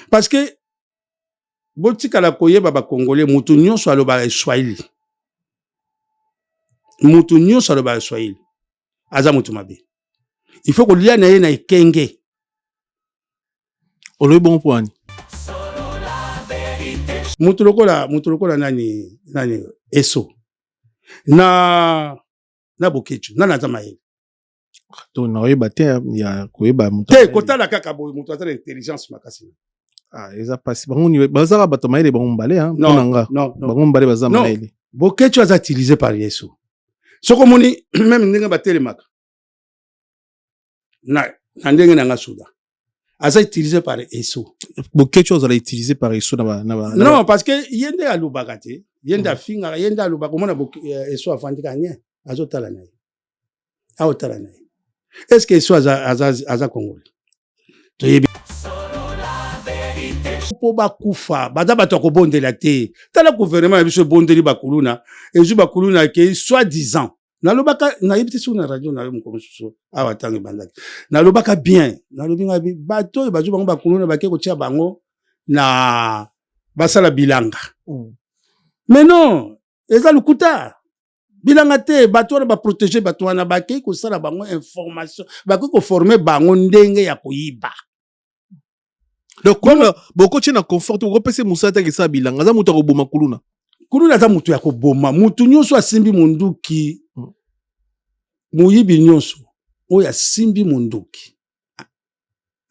Parce que botikala koyeba bacongolais, motu nyonso alobaka swahili, motu nyonso alobaka swahili aza motu mabe. Il faut kolia na ye na ekenge. Olobi bongo mpo wani? Motu lokola nani nani, Eso na Bokecu, nani aza mayele? To nakoyeba te ya koyeba moto. Te, kotala kaka boye, moto aza na intelligence makasi. Ah, eza mpasi. Bango bazaka bato mayele, bango mibale mpo na nga. Bango mibale baza mayele. Bokecu aza utilisé par Yesu. Soki omoni même ndenge batelemaka na ndenge na nga, suda aza utilisé par Eso. Bokecu azala utilisé par Eso na ba Non, parce que ye nde alobaka te, ye nde afingaka, ye nde alobaka. Omona Eso afandi kaka nye, azotala na ye, aotala na ye. Est ce que Eso aza congolais? Toyebi mpo bakufa, baza bato ya kobondela te. Tala gouvernement na biso ebondeli bakuluna, ezwi bakuluna, ekei soi disant. Nalobaka, nayebi te soki na radio na yo mokolo mosusu awa, ntango ebandaki, nalobaka bien, nalobi ngai bato oyo bazwi bango bakuluna, bake kotia bango na basala bilanga. Mais non, eza lokuta, bilanga te. Bato wana baprotéger, bato wana bakei kosala bango information, bakei koformer bango ndenge ya koyiba. Donc kuluna bokotie na confort, bokopesa mosala te, akesala bilanga, aza moto ya koboma kuluna. Kuluna aza moto ya koboma. Motu nyonso asimbi monduki, moyibi nyonso oyo asimbi monduki,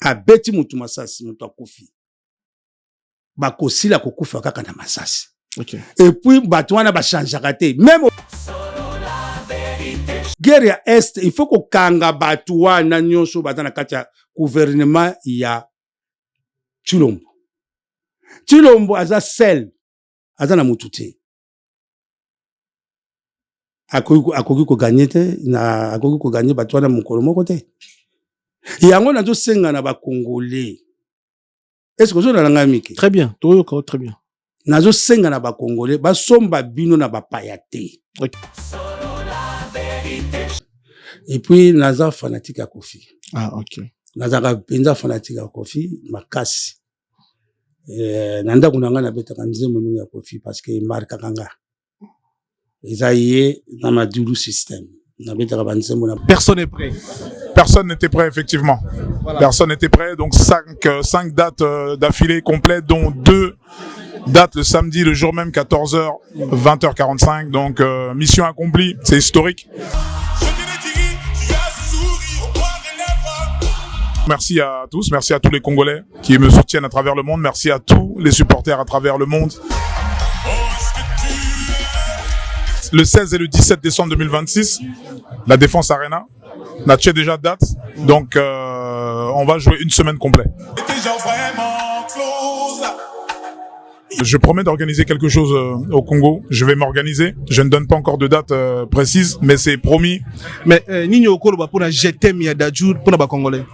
abeti motu masasi, moto akufi, bakosila kokufa kaka na masasi. Et puis bato wana bachangeaka te. Même guerre ya Est, il faut kokanga bato wana nyonso baza na kati ya gouvernement ya Tshilombo. Tshilombo aza seul, aza na motu te, akoki kogagner te na akoki kogagner bato wana mokolo moko te. Yango nazosenga na bacongolais. Est ce que ozolala ngai mike? Très bien, toyoka très bien. Nazosenga na bacongolais, basomba bino na bapaya te. Et puis naza fanatique ya Kofi. Ah, ok. Nazalaka mpenza fanatique ya Kofi makasi. Na ndako na ngai nabetaka nzembo mingi ya Kofi parce que emarkaka nga. Eza ye na Madulu System, nabetaka banzembo na Personne n'est prêt. Personne n'était prêt, effectivement. Voilà. Personne n'était prêt. Donc cinq dates d'affilée complètes, dont deux dates le samedi, le jour même, 14h, 20h45. Donc mission accomplie, c'est historique. Merci à tous, merci à tous les Congolais qui me soutiennent à travers le monde, merci à tous les supporters à travers le monde. Le 16 et le 17 décembre 2026, la Défense Arena, on a déjà date, donc on va jouer une semaine complète. Je promets d'organiser quelque chose au Congo. Je vais m'organiser. Je ne donne pas encore de date précise, mais c'est promis. Mais nini okoloba pour la je t'aime ya Dadju pour la Congolais?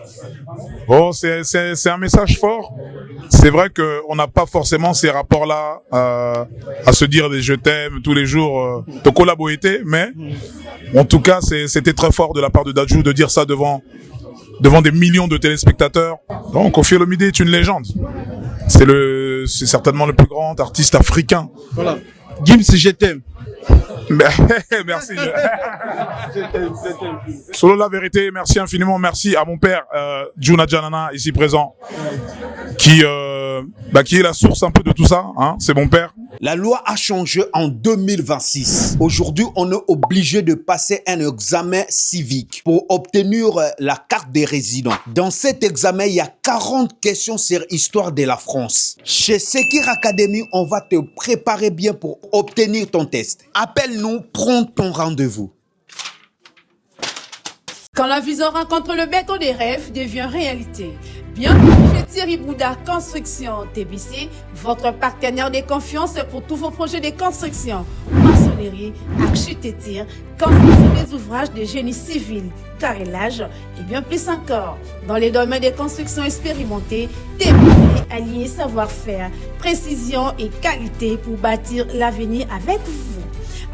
Oh, c'est un message fort. C'est vrai qu'on n'a pas forcément ces rapports-là à se dire des je t'aime tous les jours, de collaborer, mais en tout cas, c'était très fort de la part de Dadju de dire ça devant des millions de téléspectateurs. Donc, Koffi Olomide est une légende. C'est certainement le plus grand artiste africain. Voilà. Gims, je t'aime. Merci. Solo la vérité, merci infiniment. Merci à mon père, Juna Janana, ici présent, bah, qui est la source un peu de tout ça. Hein, c'est mon père. La loi a changé en 2026. Aujourd'hui, on est obligé de passer un examen civique pour obtenir la carte des résidents. Dans cet examen, il y a 40 questions sur l'histoire de la France. Chez Sekir Academy, on va te préparer bien pour obtenir ton test. Appelle-nous, prends ton rendez-vous. Quand la vision rencontre le béton des rêves, devient réalité. Bienvenue chez Thierry Bouddha Construction TBC, votre partenaire de confiance pour tous vos projets de construction, maçonnerie, architecture, construction des ouvrages de génie civil, carrelage et bien plus encore. Dans les domaines des constructions expérimentées, TBC allié savoir-faire, précision et qualité pour bâtir l'avenir avec vous.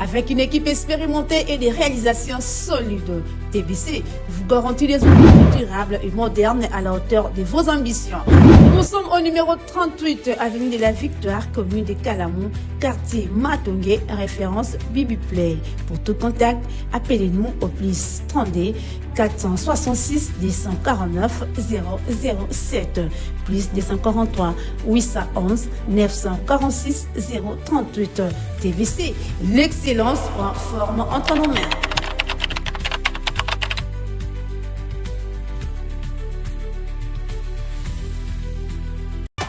Avec une équipe expérimentée et des réalisations solides. TBC vous garantit des outils durables et modernes à la hauteur de vos ambitions. Nous sommes au numéro 38, avenue de la Victoire, commune de Kalamou, quartier Matongué, référence Bibi Play. Pour tout contact, appelez-nous au plus 32 466 249 007 plus 243 811 946 038. TBC, l'excellence prend forme entre nos mains.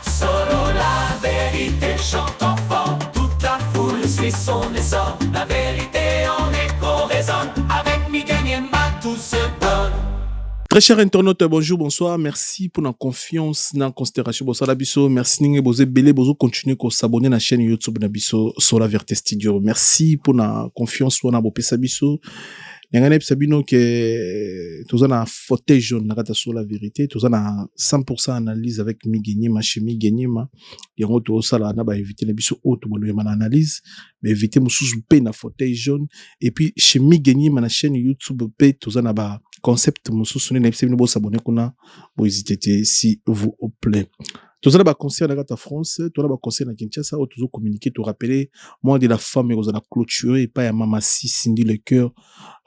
Solo la vérité chante enfant, toute la foule suit son essor. La vérité en écho résonne, avec Miguel Niema tout se donne. Très cher internaute, bonjour, bonsoir. Merci pour la confiance, la considération. Bonsoir la biso. Merci ninge boze belé bozo continuer ko s'abonner na chaîne YouTube na biso sur la Vérité Studio. Merci pour la confiance wana bopesa biso. Ndenge nayebisa bino ke toza na fauteuil jaune na kati ya sur la vérité, toza na 100% analyse avec Miguel Niema chez Miguel Niema. Yango tozosala na ba invité na biso oyo tobondoyema na analyse, ba invité mosusu mpe na fauteuil jaune et puis chez Miguel Niema na chaîne YouTube mpe toza na ba concept mosusu nde nayebisa bino bosabone kuna, bohésite te s'il vous plaît. Toza na baconcert na kati ya France, toza na baconcert na Kinshasa oyo tozocommuniquer, torappeler mois de la femme ekozala clôturé epai ya Mama Si Cindy Le Cœur,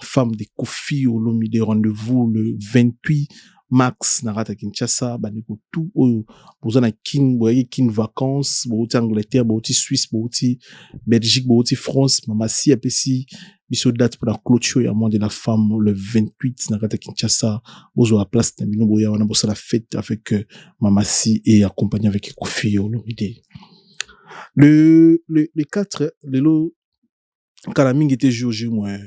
femme de Koffi Olomide. Rendez-vous le 28 mars na kati ya Kinshasa. Bandeko tu oyo boza na Kin, boyaki Kin vacances, bouti Angleterre, bouti Suisse, bouti Belgique, bouti France, Mama Si apesi biso date pour la clôture ya mois de la femme le 28 na kati ya Kinshasa. Bozwa place na bino, boya wana bosala fête avec Mama Si et accompagné avec Koffi Olomide. Le 4 lelo kala mingi te, jour J moins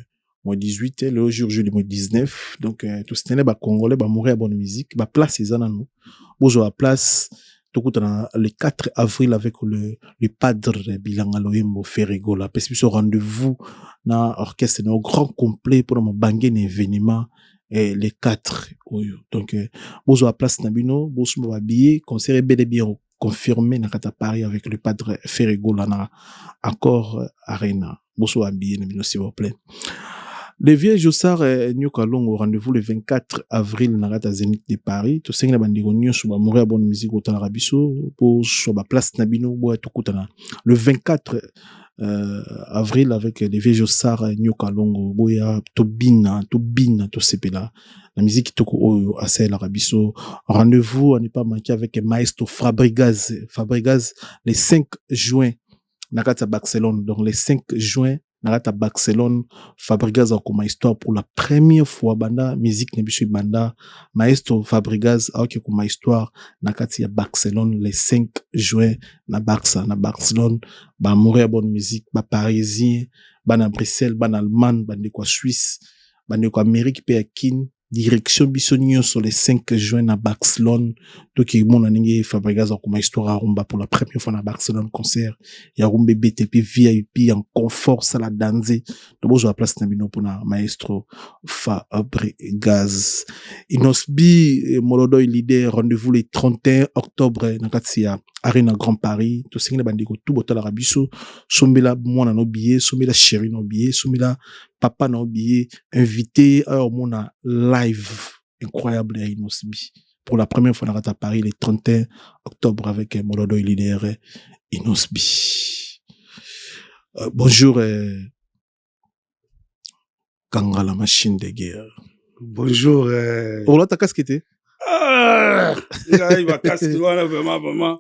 18, lelo jour J le moins 19. Donc tositene bacongolais bamouri ya bonne musique, baplace eza nanu, bozwa place, tokutana le 4 avril avec le padre Bilanga Loyembo Ferre Gola. Apesi biso rendez-vous na orchestre na grand complet mpona mobange na événement le 4 oyo. Donc bozwa place na bino, bosomba babillet, concert ebele bien confirmé na kati ya Paris avec le padre Ferre Gola na Accor Arena. Bosomba babillet na bino, s'il vous plaît. Le vieux Jossart Nyoka Longo, rendez-vous le 24 avril na kati ya Zénith de Paris. Tosengi na bandeko nyonso bamouri ya bonne musique otalaka biso, bozwa baplace na bino, boya tokutana le 24 avril avec le vieux Jossart Nyoka Longo. Boya tobina, tobina, tosepela na musique kitoko oyo asalelaka biso. Rendez-vous à ne pas manquer avec maestro Fabregas, Fabregas le 5 juin na kati ya Barcelone. Donc le 5 juin na kati ya Barcelone, Fabregas akoma histoire pour la première fois banda musique na biso ebanda. Maestro Fabregas aoki koma histoire na kati ya Barcelone le 5 juin na Barça, na Barcelone. Bamouri ya bonne musique, baparisien, bana Bruxelles, bana Allemagne, bandeko ya Suisse, bandeko Amérique mpe ya Kine, direction biso nyonso le 5 juin na Barcelone. Tokimona ndenge Fabregas akoma histoire ya rumba pour la première fois na Barcelone, concert ya rumba ebete mpe VIP en confort, sala danse. To bozwa place na bino mpona maestro Fabregas. Innoss'B, Molodoy leader, rendez-vous le 31 octobre na kati ya Arena Grand Paris. Tosengi na bandeko tu botalaka biso, sombela mwana no billet, sombela chéri no billet, sombela papa na billet, invité ayo omona live incroyable ya Innoss'B pour la première fois na kati ya Paris le 31 octobre avec Molodoy leader, Innoss'B. Bonjour, Kangala machine de guerre. Bonjour. Olata casque te? Ah, ngai bacasque wana vraiment vraiment.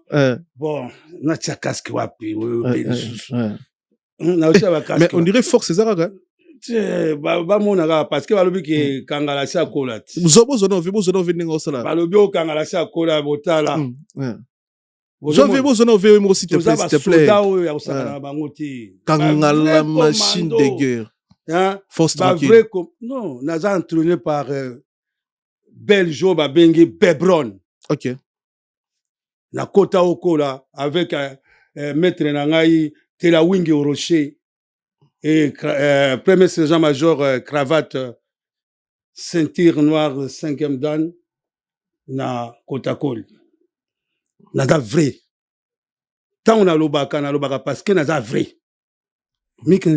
Bon, natia casque wapi oyo mpe lisusu? Naotia bacasque. Mais on dirait force eza kaka. Bamona kaka parce que balobi ke Kangala si akola ti. Bozona ovi, bozona ovi ndenge osala. Balobi okangala si akola, botala. Zove, bozona ovi moko, s'il te plaît, s'il te plaît. Basoda oyo ya kosakana na bango te. Kangala machine de guerre. Hein? Force tranquille. Non, naza entraîné par belge oyo babengi Bebron. Nakota okola avec maître na ngai Tela Wingi Rocher et premier sergent major cravate ceinture noire cinquième dan na Kotakoli. Naza vrai. Ntango nalobaka, nalobaka parce que naza vrai. Mike.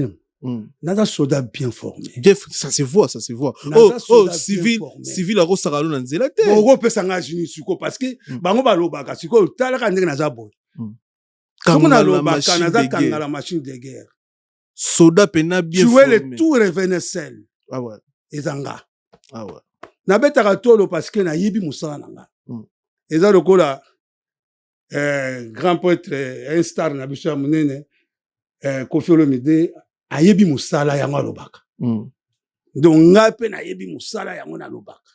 Naza soda bien formé. Bien, ça se voit, ça se voit. Naza Oh, oh, soda bien civil, formé. Civil akosaka lo na nzela te. Okopesa nga jini sikoyo, parce que bango balobaka sikoyo, talaka ndenge naza boye. Soki Kangala nalobaka, machine naza de guerre. kangala machine de guerre. Soda pena bien Tuer le formé. tout revenait seul. Ah ouais. Eza nga. Ah ouais. Nabetaka tolo parce que nayebi mosala na nga. Eza lokola grand prêtre, un star na biso ya monene, Koffi Olomide, ayebi mosala yango alobaka. Donc ngai mpe nayebi mosala yango nalobaka.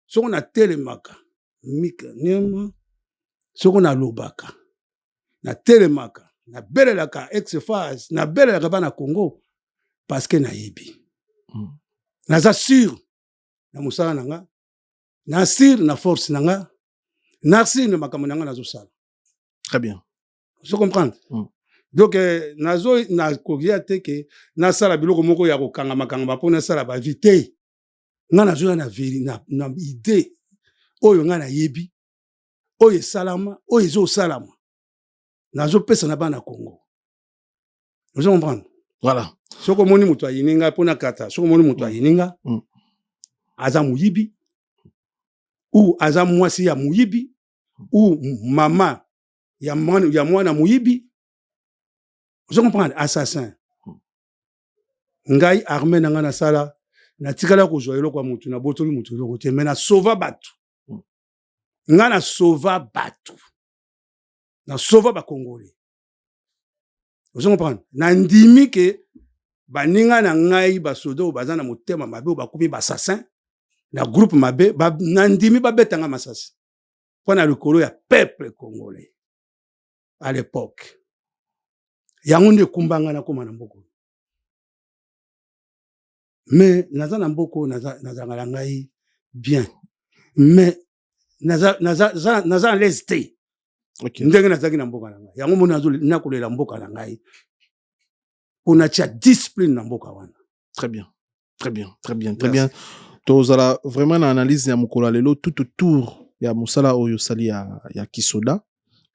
Soko natelemaka mika nyama, soko nalobaka, natelemaka, nabelelaka ex-FAZ, nabelelaka bana Congo parce que nayebi. Naza sûr na mosala na nga, na sûr na force na nga, na sûr na makambo na nga nazosala. Très bien. Ozo comprendre? Mm. Donc nazo nakokia te ke nasala biloko moko ya kokangama kangama mpo nasala bavi te. Nga nazoya na idée oyo nga nayebi, oyo esalama, oyo ezosalama, nazopesa na bana Congo. Ozo comprendre? Voilà. Soki omoni moto ayini nga mpo nakata, soki omoni moto ayini nga, aza moyibi ou aza mwasi ya moyibi ou mama ya mwana moyibi. Ozo comprendre? Assassin. Ngai, armée na ngai nasala, natikala kozwa eloko ya motu, nabotoli motu eloko te, mais nasauva bato. Ngai nasauva bato, nasauva Bacongolais. Ozo comprendre? Nandimi ke baninga na ngai basoda oyo baza na motema mabe, oyo bakomi baassassin na groupe mabe, nandimi babetanga masasi mpo na likolo ya peuple congolais à l'époque. Yango nde ekumbanga nakóma na mboka oyo. Mais naza na mboka oyo, nazalaka na ngai bien, mais naza à l'aise te ndenge nazalaki na mboka na ngai. Yango moni nakolela mboka na ngai mpo natia discipline na mboka wana. Très bien. Très bien, très bien, très bien. Tozala vraiment na analyse ya mokolo ya lelo tout autour ya mosala oyo osali ya kisoda.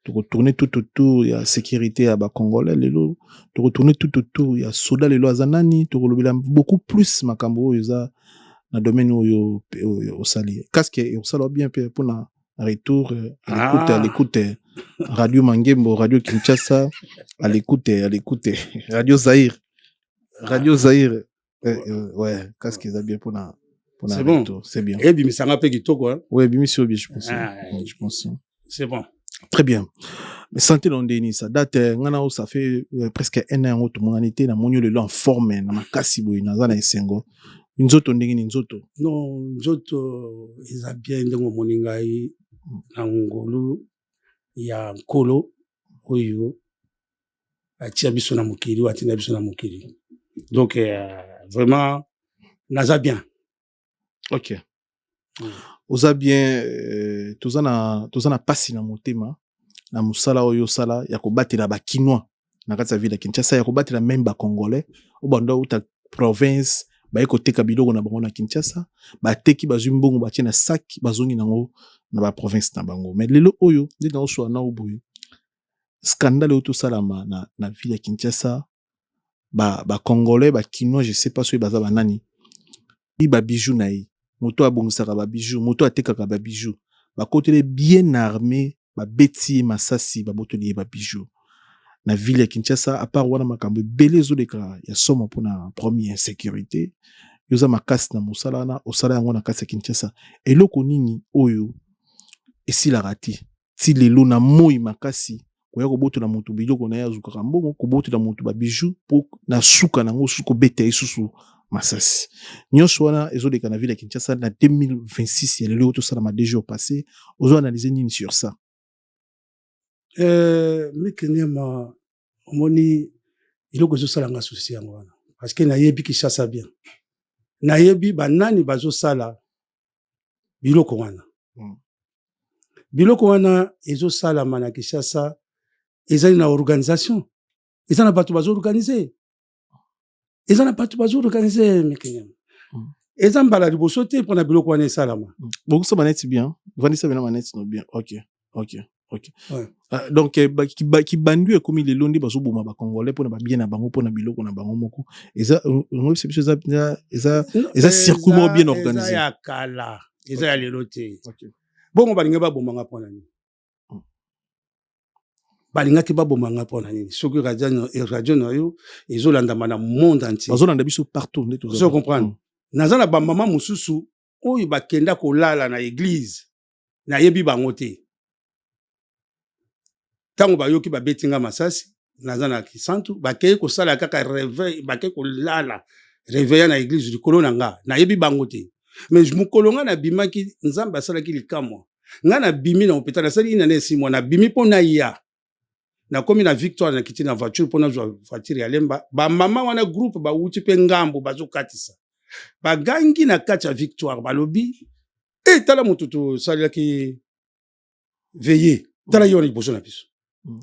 Tokotourne tout autour ya sécurité ya Bacongolais lelo. Tokotourne tout autour ya soda lelo aza nani. Tokolobela beaucoup plus makambo oyo eza na domaine oyo oyo osali. Casque osala bien mpe mpona retour à l'écoute, à l'écoute Radio Mangembo, Radio Kinshasa, à l'écoute, à l'écoute Radio Zaïre, Radio Zaïre. Ouais, casque eza bien mpona C'est bon. retour, c'est bien. Ebimisanga mpe kitoko, hein? Ouais, bimisi oyo bien, je pense. Ah. Je pense. C'est bon. Très bien. Mais santé na ndeni, ça date, nga na ça fait presque un an yango tomonani te. Namoni yo lelo en forme na makasi boye, naza na esengo. Nzoto ndenge ni nzoto? Non, nzoto eza bien ndenge omoni ngai, na ngolu ya Nkolo oyo atia biso na mokili, oyo atinda biso na mokili. Donc vraiment naza bien. Ok. Oza bien, toza na pasi na motema na mosala oyo osala ya kobatela Bakinois na kati ya ville ya Kinshasa, ya kobatela même Bacongolais oyo banda uta province, baye koteka biloko na bango na Kinshasa, bateki, bazwi mbongo, batie na sac, bazongi nango na baprovince na bango. Mais lelo oyo nde naoswala na boye, scandale oyo tosalama na ville ya Kinshasa, Bacongolais, Bakinois, je sais pas soki baza banani, bi babijou na ye, moto abongisaka babijou, moto atekaka babijou, bakoteli bien armé, babeti ye masasi, babotoli ye babijou na ville ya Kinshasa. À part wana, makambo ebele ezoleka ya somo mpona premier insécurité. Yo oza makasi na mosala wana, osala yango na kati ya Kinshasa. Eloko nini oyo esilaka te ti lelo na moi makasi, koya kobotola moto biloko na ye, azukaka mbongo, kobotola moto babijou, mpo na suka nango susu kobeta ye susu masasi? Nyonso wana ezoleka na ville ya Kinshasa na 2026 ya lelo oyo tosalama, 2 jours passé. Ozo analyse nini sur ça? Mike Nyema, omoni eloko ezosalanga souci yango wana, parce que nayebi Kinshasa bien, nayebi banani bazosala biloko wana. Biloko wana ezosalama na Kinshasa ezali na organisation, eza na bato bazoorganize, eza na bato bazoorganize, Mike Nyema. Eza mbala liboso te mpona biloko wana esalama. Bokosala maneti bien, vandisa bena maneti no bien. Ok. Ok. Ouais. Ah, donc eh, kibandu ekomi lelo nde bazoboma bacongolais mpona babien na bango, mpona biloko na bango moko. Eza oyebisa biso, eza circuit moko bien organisé. Eza ya kala, eza ya lelo te. Bongo balingi babomanga mpo na nini? Balingaki babomanga mpo na nini soki radio na yo ezolandama na monde entier? Bazolanda biso partout nde toza. Ozo comprendre? Naza na bamama mosusu oyo bakenda kolala na église, nayebi bango te. Ntango bayoki babeti nga masasi, naza na Kisantu, bakei kosala kaka réveil, bakei kolala réveil na église likolo na nga. Nayebi bango te, mais mokolo nga nabimaki, Nzambe asalaki likamwa. Nga nabimi na hôpital, nasali une année 6 mois. Nabimi mpo naya, nakomi na Victoire, nakiti na voiture mpo nazwa voiture ya Lemba. Bamama wana, groupe bawuti mpe ngambo, bazokatisa, bagangi na kati ya Victoire, balobi: "E, tala moto tosalelaki veillée, tala ye wana liboso na biso."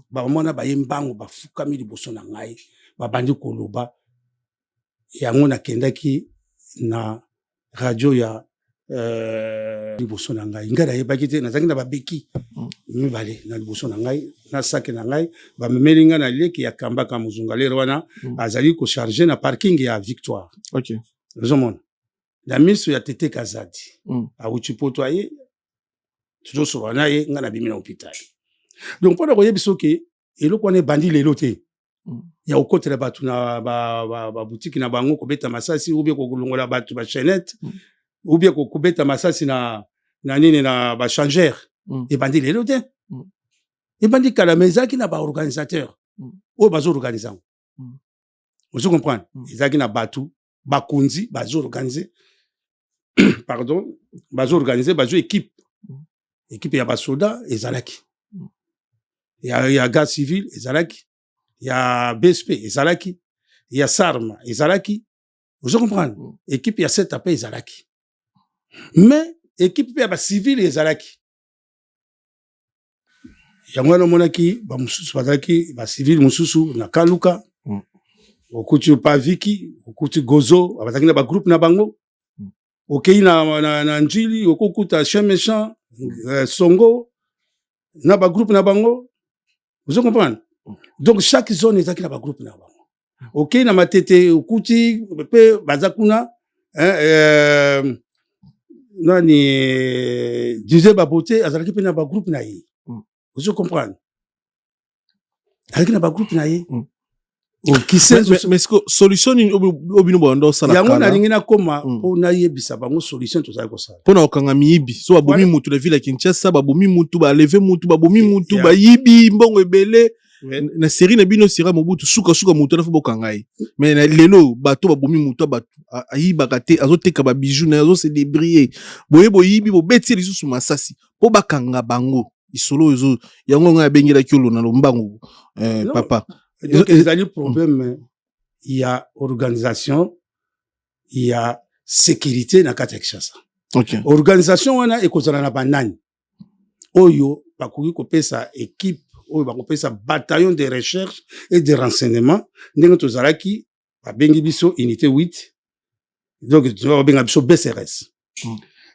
Bamama wana baye mbango, bafukami liboso na ngai, babandi koloba. Yango nakendaki na radio ya liboso na ngai. Ngai nayebaki te, nazalaki na babeki mibale na liboso na ngai, na sake na ngai. Bamemeli ngai na leki ya Kambaka Mozungalere wana. Azali kocharger na parking ya Victoire. Ozomona na miso ya Tete Kazadi. Awuti Poto, aye, tozosolola na ye. Ngai nabimi na hôpital. Donc mpona koyebi soki eloko wana ebandi lelo te, ya kokotela bato na babutiki na bango, kobeta masasi ou bien kolongola bato bachaînette ou bien kobeta masasi na nini, na baéchangeur, ebandi lelo te. Ebandi kala, mais ezalaki na baorganisateur oyo bazoorganiser yango. Ozo comprendre? Ezalaki na bato bakonzi bazoorganiser, pardon, bazoorganiser, bazo équipe, équipe ya basoda ezalaki, ya garde civile ezalaki, ya BSP ezalaki, ya SARM ezalaki. Ozo comprendre? Équipe ya SETA mpe ezalaki, mais équipe mpe ya bacivile ezalaki. Yango wana omonaki bamosusu bazalaki bacivile, mosusu na Kaluka. Okuti Paviki, okuti Gozo, bazalaki na bagroupe na bango. Okei na Njili, okokuta Chien Méchant, Songo na bagroupe na bango. Ozo comprendre? Donc chaque zone ezalaki na bagroupe na bango. Okei na Matete, okuti mpe baza kuna, hein, nani, Didier Babote azalaki mpe na bagroupe na ye. Ozo comprendre? Azalaki na bagroupe na ye. Kisenso. Mais siko solution nini oyo bino boyanda osala Yango kala? Nalingi nakóma mpo nayebisa bango solution tozali kosala. Mpona kokanga miyibi, so babomi Voilà. mutu na ville ya Kinshasa, babomi mutu, baleve mutu, babomi mutu, bayibi mbongo ebele na série na bino, sera Mobutu, sukasuka mutu wana fo bokanga ye. Mais na lelo bato babomi mutu ya bato, ayibaka te, azoteka babiju na ye, azose débrouiller. Boye boyibi, bobeti ye lisusu masasi mpo bakanga bango. Lisolo oyo yango ngai abengelaki olo na lombangu, Non. papa. Donc ezali problème ya organisation ya sécurité na kati ya Kinshasa. Organisation wana ekozala na banani oyo bakoki kopesa équipe, oyo bakopesa bataillon de recherche et de renseignement, ndenge tozalaki, babengi biso unité 8, donc babenga biso BCRS.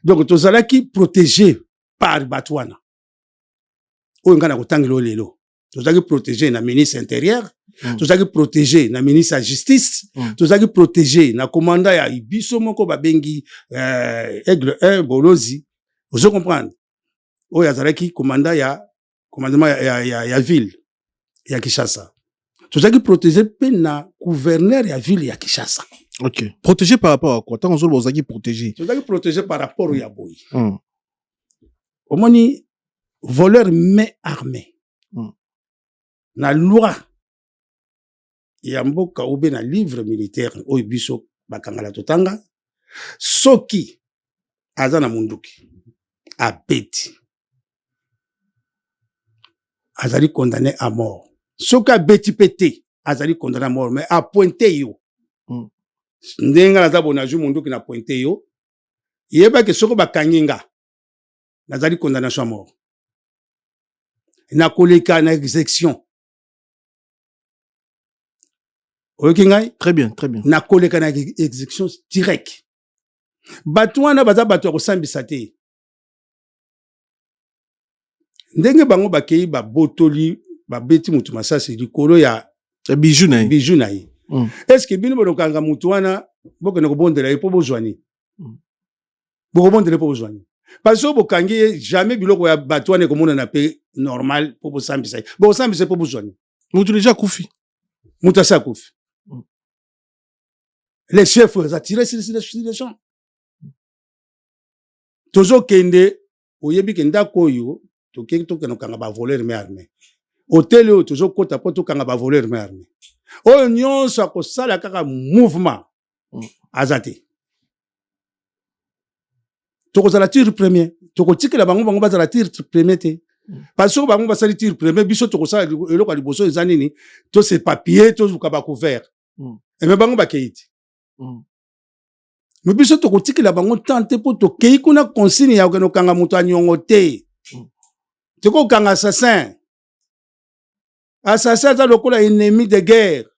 Donc tozalaki protégé par bato wana oyo ngai na kotangela oyo lelo. Tozalaki protégé na ministre intérieur, tozalaki protégé na ministre ya justice, tozalaki protégé na commandant ya biso moko babengi Aigle 1 Bolozi. Ozo comprendre? Oyo azalaki commandant ya commandement ya ville ya Kinshasa. Tozalaki protégé mpe na gouverneur ya ville ya Kinshasa. Ok, protégé par rapport à quoi? Ntango ozoloba ozalaki protégé? Tozalaki protégé par rapport ya boye. Omoni, voleur main armée, na loi ya mboka ou bien na livre militaire oyo biso bakangala totanga, soki aza na munduki, abeti, azali condamné à mort. Soki abeti mpe te, azali condamné à mort, mais apointe yo. Ndenge naza boye, nazwi munduki na pointe yo, yebaki soki bakangi nga, nazali condamnation à mort, nakoleka na exécution. Oyoki ngai? Très bien, très bien. Nakoleka na exécution direct. Bato wana baza bato ya kosambisa te. Ndenge bango bakei, babotoli, babeti motu masasi likolo ya bijou na ye. Bijou na ye. Est ce que bino bolokanga motu wana, bokende kobondela ye mpo bozwa nini? Bokobondela mpo bozwa nini? Parce que bokangi ye, jamais biloko ya bato wana ekomonana mpe normal mpo bosambisa ye. Bokosambisa ye mpo bozwa nini? Motu déjà akufi. Moto asi akufi. Les chefs aza tiré sur les gens. Tozokende, oyebi ke ndako oyo tokei, tokende kokanga bavoleur main armée. Hôtel oyo tozokota mpo tokanga bavoleur main armée. Oyo nyonso akosala kaka mouvement aza te. Tokozala tir premier, tokotikela bango, bango bazala tir premier te, parce que bango basali tir premier, biso tokosala eloko ya liboso eza nini? Tos'éparpiller, toluka bacouvert. Eme bango bakei te. Me biso tokotikela bango temps te, mpo tokei kuna consigne ya kokende kokanga moto ya niongo te. Tokokanga assassin. Assassin aza lokola ennemi de guerre.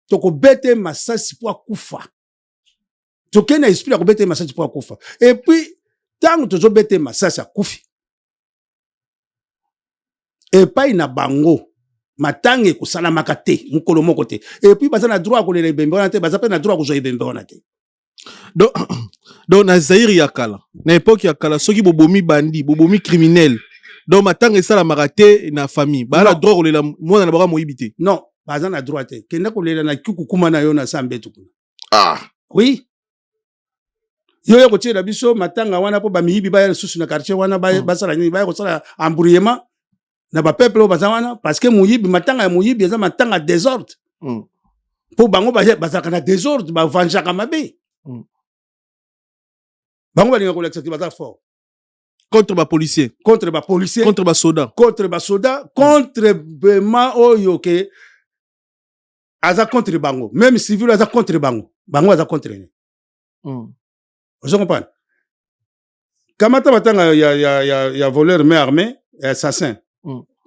Tokobeta ye masasi mpo akufa. Tokei na esprit ya kobeta ye masasi mpo akufa. Et puis ntango tozobeta ye masasi, akufi, epai na bango matanga ekosalamaka te mokolo moko te. Et puis baza na droit ya kolela ebembe wana te, baza mpe na droit ya kozwa ebembe wana te. Donc na Zaire ya kala, na époque ya kala, soki bobomi bandi, bobomi criminel, donc matanga esalamaka te na famille, baa na droit kolela mwana na bango moyibi te? Non, baza na droit te. Kenda kolela na kikukuma na yo na sa mbetu kuna. Ah. Oui, yo ya kotiela biso matanga wana mpo bamiyibi baya lisusu na quartier wana, basala nini? Baya kosala embrouillement na bapeuple oyo baza wana, parce que moyibi, matanga ya moyibi eza matanga désordre. Mpo bango bazalaka na désordre, bavangeaka mabe. Bango balingaka kolakisa te baza fort. Contre bapolicier. Contre bapolicier. Contre basoda. Contre basoda, contre vraiment oyo ke aza contre bango, même civil aza contre bango, bango aza contre ne. Ozo comprendre? Kamata batanga ya voleur main armée, assassin.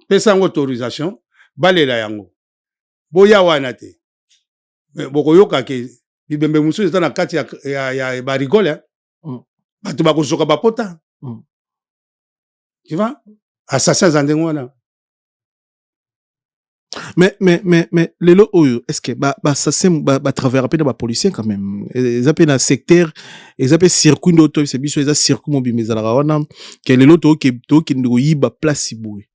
Pesa yango autorisation balela yango, boya wana te. Bokoyoka ke bibembe mosusu eza na kati ya barigole. Bato bakozoka bapota. Tu vois, assassin aza ndenge wana. Mais lelo oyo, est ce que baassassin batravaillera mpe na bapolicier quand même? Eza mpe na secteur, eza mpe circuit nde otoyebisa biso, eza circuit mobimba ezalaka wana ke lelo tookende koyiba place boye.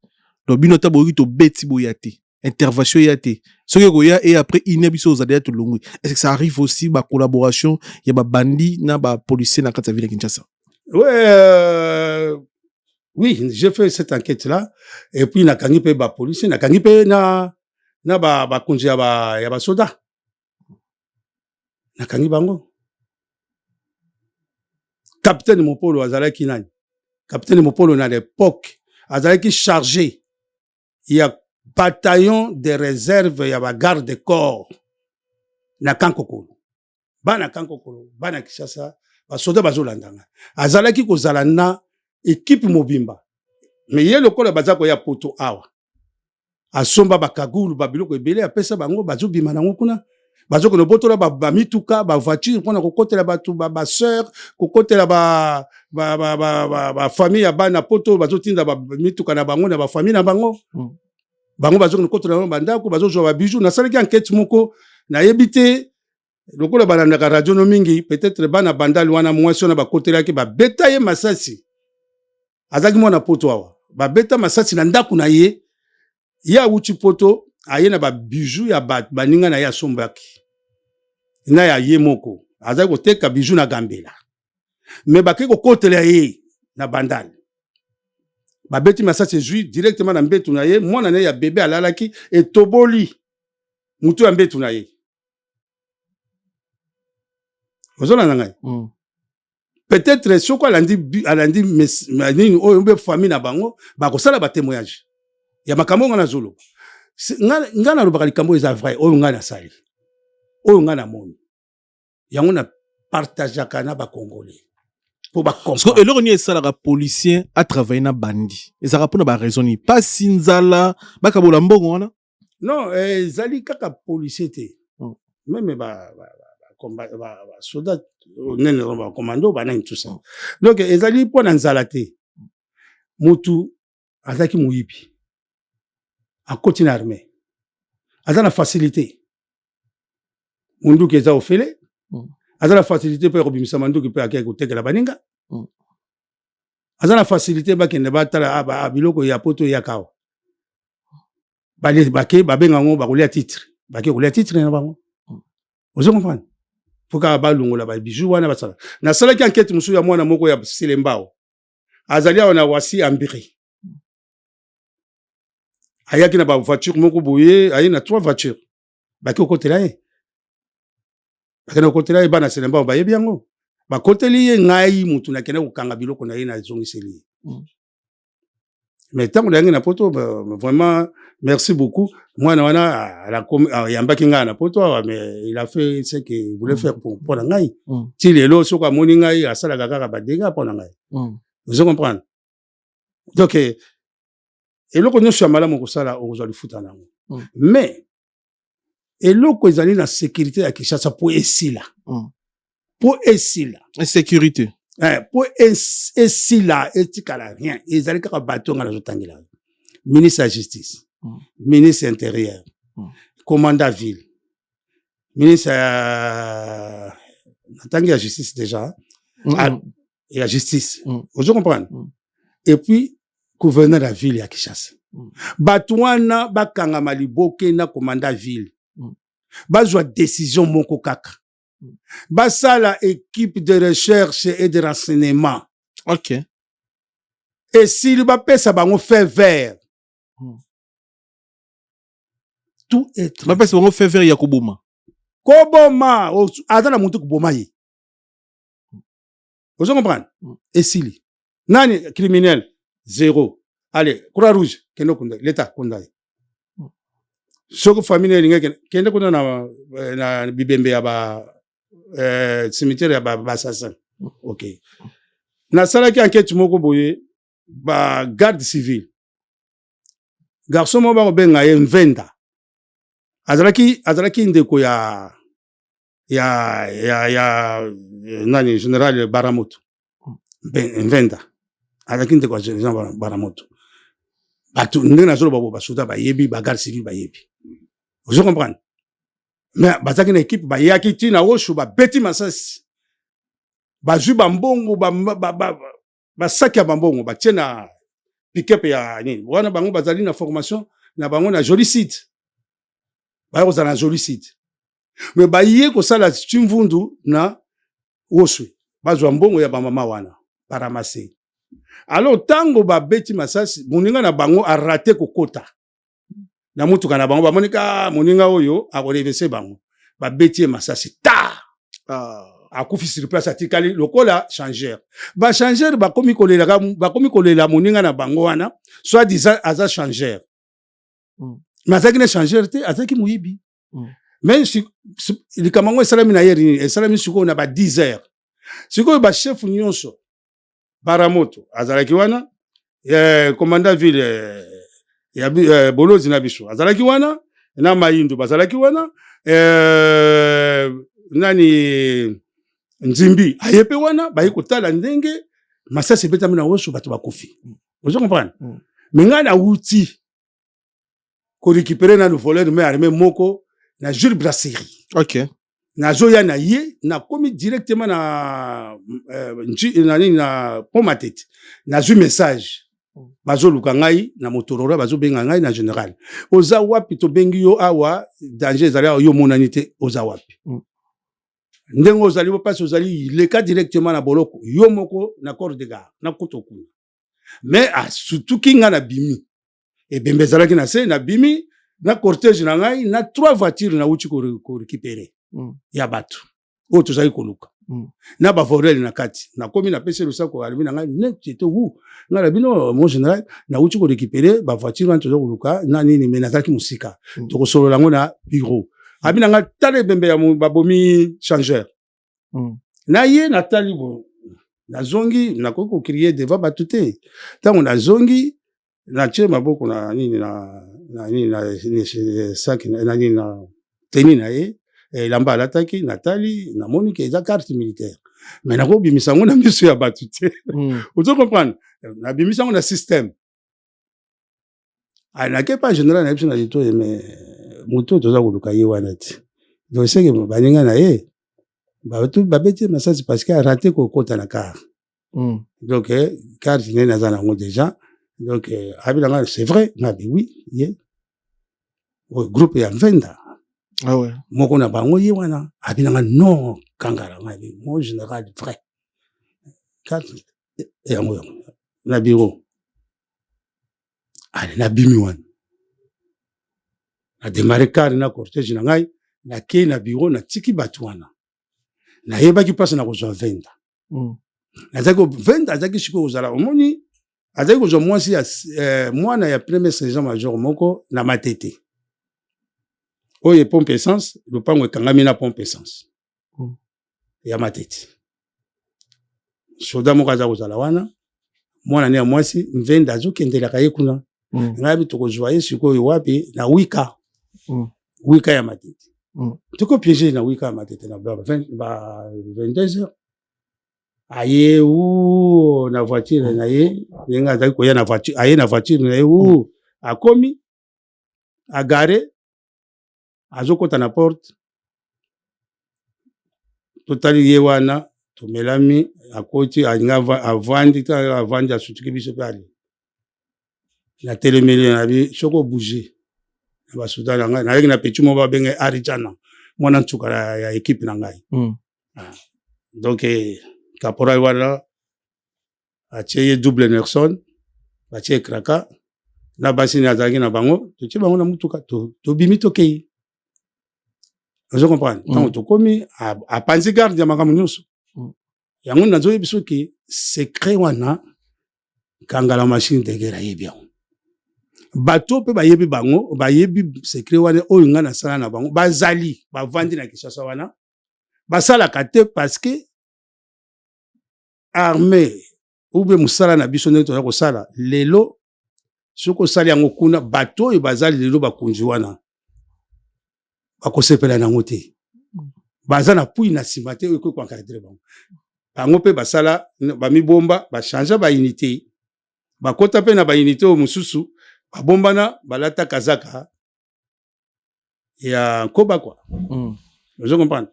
Donc bino ata boyoki tobeti boya te, intervention eya te. Soki ekoya e après une heure, biso ozala ya tolongwi. Est ce que ça arrive aussi, bacollaboration ya babandi na bapolicier na kati ya ville ya Kinshasa? Ouais, oui, j'ai fait cette enquête là et puis nakangi mpe bapolicier, nakangi mpe na bakonzi ya basoda, nakangi bango. Capitaine Mopolo azalaki nani? Capitaine Mopolo na l'époque azalaki chargé ya bataillon de réserve ya bagarde corps na Kankokolo. Bana Kankokolo, bana Kinshasa, basoda bazolanda nga. Azalaki kozala na équipe mobimba, me ye lokola baza koya poto awa, asomba bakagulu, babiloko ebele, apesa bango, bazobima nango kuna, bazokende botola bamituka, bavoiture, mpona kokotela bato, basœur, kokotela bafamille ya bana poto. Bazotinda bamituka na bango na bafamille na bango. Bango bazokende kokotela bango bandako, bazozwa babijou. Nasalaki enquête moko, nayebi te lokola balandaka radio no mingi, peut-être bana Bandali wana. Mwasi wana bakotelaki, babeta ye masasi, azalaki mwana poto awa, babeta masasi na ndako na ye. Ye awuti poto, aye na babijou ya bato baninga na ye asombaki na ya ye moko, azali koteka bijou na Gambela, me bakei kokotela ye na Bandali, babeti masasi, ezwi directement na mbetu na ye. Mwana na ye ya bebe alalaki, etoboli mutu ya mbetu na ye. Ozolanda ngai? Peut-être soki alandi nini oyo mpe famille na bango bakosala batémoignage ya makambo oyo ngai nazoloba. Ngai nalobaka likambo oyo eza vrai, oyo ngai nasali, oyo ngai namoni, yango na partageaka na bacongolais mpo bacomprendre. Eloko nini esalaka policier atravaille na bandi? Ezalaka mpona baraison nini? Pasi, nzala, bakabola mbongo wana? Non, ezali kaka policier te. Même basoda nene, bacommando, banani, tout ça. Donc ezali mpo na nzala te. Mutu azalaki moyibi, akoti na armée, aza na facilité, munduki eza ofele. Aza na facilité mpe ya kobimisa manduki mpe akei kotekela baninga. Aza na facilité, bakende batala biloko ya poto eyaka awa, bake babenga yango, bakolia titre, bake kolia titre na bango. Ozo comprendre? Fo kaka balongola babiju wana basala. Nasalaki enquête mosusu ya mwana moko ya Selembao, azali awa na Wasi Ambiri, ayaki na bavoiture moko boye, aye na trois voiture, bake kokotela ye, bakende kokotela ye. Bana Selembao bayebi yango, bakoteli ye. Ngai mutu nakende kokanga biloko na ye, nazongiseli ye. Mais ntango nayangi na poto, vraiment merci beaucoup, mwana wana ayambaki ngai na poto awa, mais il a fait ce qu'il voulait faire mpo na ngai. Ti lelo, soki amoni ngai, asalaka kaka badégâts mpo na ngai. Ozo comprendre? Donc eloko nyonso ya malamu kosala, okozwa lifuta na yango. Mais eloko ezali na sécurité ya Kinshasa, mpo esila, mpo esila. Insécurité. Mpo esila, etikala rien, ezali kaka bato nga nazotangela: ministre ya Justice, ministre Intérieur, commandant ville, ministre ya, natangi ya Justice déjà. Ah, ya Justice. Ozo comprendre? Et puis gouverneur ya ville ya Kinshasa. Bato wana bakangama liboke na commandant ville. Bazwa décision moko kaka. Basala équipe de recherche et de renseignement. Esili, bapesa bango feu vert. Tout est Bapesa bango feu vert ya koboma. Koboma, aza na motu koboma ye. Ozo comprendre? Esili, nani criminel zéro, allez, Croix Rouge, kende kunda, l'état kunda ye. Soki famille elingi kende, kende kuna na bibembe ya ba cimetière ya baassassin. Ok, nasalaki enquête moko boye, ba garde civile, garçon moko bakobenga ye Mvenda, azalaki ndeko ya nani, général Baramoto. Mvenda azalaki ndeko ya général Baramoto. Bato ndenge nazoloba bo, basoda bayebi, bagarde civile bayebi. Ozo comprendre? Mais bazalaki na équipe, bayaki ntina Osho, babeti masasi, bazwi bambongo, basaki ya bambongo, batie na pick-up ya nini wana. Bango bazali na formation na bango na Joli Site, baya kozala na Joli Site, mais baye kosala Tshimvundu na Oswe, bazwa mbongo ya bamama wana, baramase. Alors ntango babeti masasi, moninga na bango arate kokota na mutuka na bango, bamoni ka moninga oyo akorevese bango, babeti ye masasi ta. Akufi sur place, atikali lokola changeur. Bachangeur bakomi kolela, bakomi kolela moninga na bango wana, soit disant aza changeur. Mais azalaki na changeur te, azalaki moyibi. Mais likambo yango esalami na ye nini, esalami sikoyo na ba 10 heures. Sikoyo bachef nyonso, Baramoto azalaki wana, commandant ville ya Bolozi na biso azalaki wana, na Maindu bazalaki wana, nani, Nzimbi aye mpe wana, baye kotala ndenge masasi ebetami na Woso, bato bakufi. Ozo comprendre? Mais ngai nauti korécupérer nanu voleur main armée moko na Jules Brasserie. Nazoya na ye, nakomi directement na nini, na Pont Matete, nazwi message, bazoluka ngai na Motorola, bazobenga ngai na général: "Oza wapi? Tobengi yo awa, danger ezali awa, yo omonani te, oza wapi?" Ndenge ozali mpasi, ozali, leka directement na boloko yo moko na corps de garde na kuta kuna. Mais asutuki ngai, nabimi, ebembe ezalaki na se, nabimi na cortège na ngai na trois voitures nauti korécupérer ya bato oyo tozali koluka na bavoleur na kati. Nakomi, napesi losako, alobi na ngai neti ete wu ngai na bino: "Mon général, nauti korécupérer bavoiture wana toza koluka na nini, mais nazalaki mosika." Tokosolola yango na bureau. Abi na ngai: "Tala ebembe ya babomi changeur." Na ye natali bo, nazongi, nakoki kocrier devant bato te. Ntango nazongi, natie maboko na nini, na nini, na sac na nini, na tenue na ye, elamba alataki, natali, namoni ke eza carte militaire. Mais nakobimisa yango na miso ya bato te. Ozo comprendre? Nabimisi yango na système. Nake pa général na biso na litoyi, mais moto oyo toza koluka ye wana te. Donc seke baninga na ye bato babeti ye masasi parce que araté kokota na car. Donc carte nde naza nango déjà. Donc abi nanga, c'est vrai? Ngabi oui, ye oyo groupe ya Mvenda. Ah ouais. Moko na bango ye wana. Abi nanga non, Kangala. Ngabi mon général, vrai, carte yango yango na bureau. Ale, nabimi wana, nadémarrer car na cortège na ngai, nakei na bureau, natiki bato wana. Nayebaki mpasi na kozwa Venda. Nazalaki Venda, azalaki sikoyo kozala, omoni, azalaki kozwa mwasi ya mwana ya premier sergent major moko na Matete, oyo pompe essence, lopango ekangami na pompe essence ya Matete. Soda moko aza kozala wana, mwana ne ya mwasi Mvenda azokendelaka ye kuna. Ngai bi tokozwa ye sikoyo wapi? Na wika. Wika ya Matete. Tokopiéger na wika ya Matete na ba 22 heures. Aye u na voiture na ye, ndenge azali koya na voiture, aye na voiture na ye u, akomi agarer, azokɔta na porte, totali ye wana, tomelami, akoti, alingi avandi, avandi, asutuki biso mpe ale. Natelemeli, nabi soki obouge na basoda na ngai. Nayaki na petit moko babenge Arijana, mwana nsuka ya équipe na ngai. Ah. Donc caporal wana atie ye double Nelson, batie ye kraka na basi ne azalaki na bango, totie bango na mutuka, tobimi, tokei. Ozo comprendre? Ntango tokomi, apanzi garde ya makambo nyonso. Yango nazoyebi soki secret wana, Kangala machine de guerre ayebi yango, bato mpe bayebi bango, bayebi secret wana oyo ngai nasala na bango. Bazali bavandi na Kinshasa wana, basalaka te parce que armée ou bien mosala na biso ndenge toza kosala lelo, soki osali yango kuna, bato oyo baza lelo bakonzi wana bakosepela nango te. Baza na pui na nsima te oyo ekoki koencadrer bango. Bango mpe basala bamibomba, bachange baunité, bakota mpe na baunité oyo mosusu, babombana, balata kazaka ya nkoba kwa. Ozo comprendre?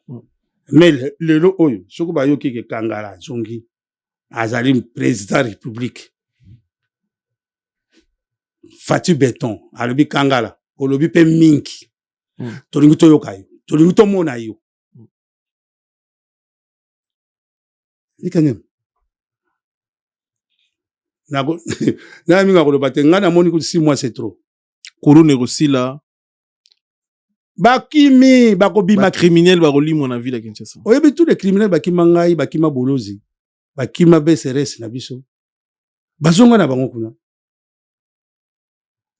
Mais lelo oyo, soki bayoki ke Kangala azongi, azali président république, Fatshi Béton alobi: "Kangala, olobi mpe mingi. Tolingi toyoka yo, tolingi tomona yo." Likanyama na mingi akoloba te. Ngai namoni kuti 6 mois, c'est trop. Kuluna ekosila. Bakimi, bakobima. Bacriminel bakolimwa na ville ya Kinshasa. Oyebi, tous les criminels bakima ngai, bakima bolozi, bakima BCRS na biso, bazonga na bango kuna.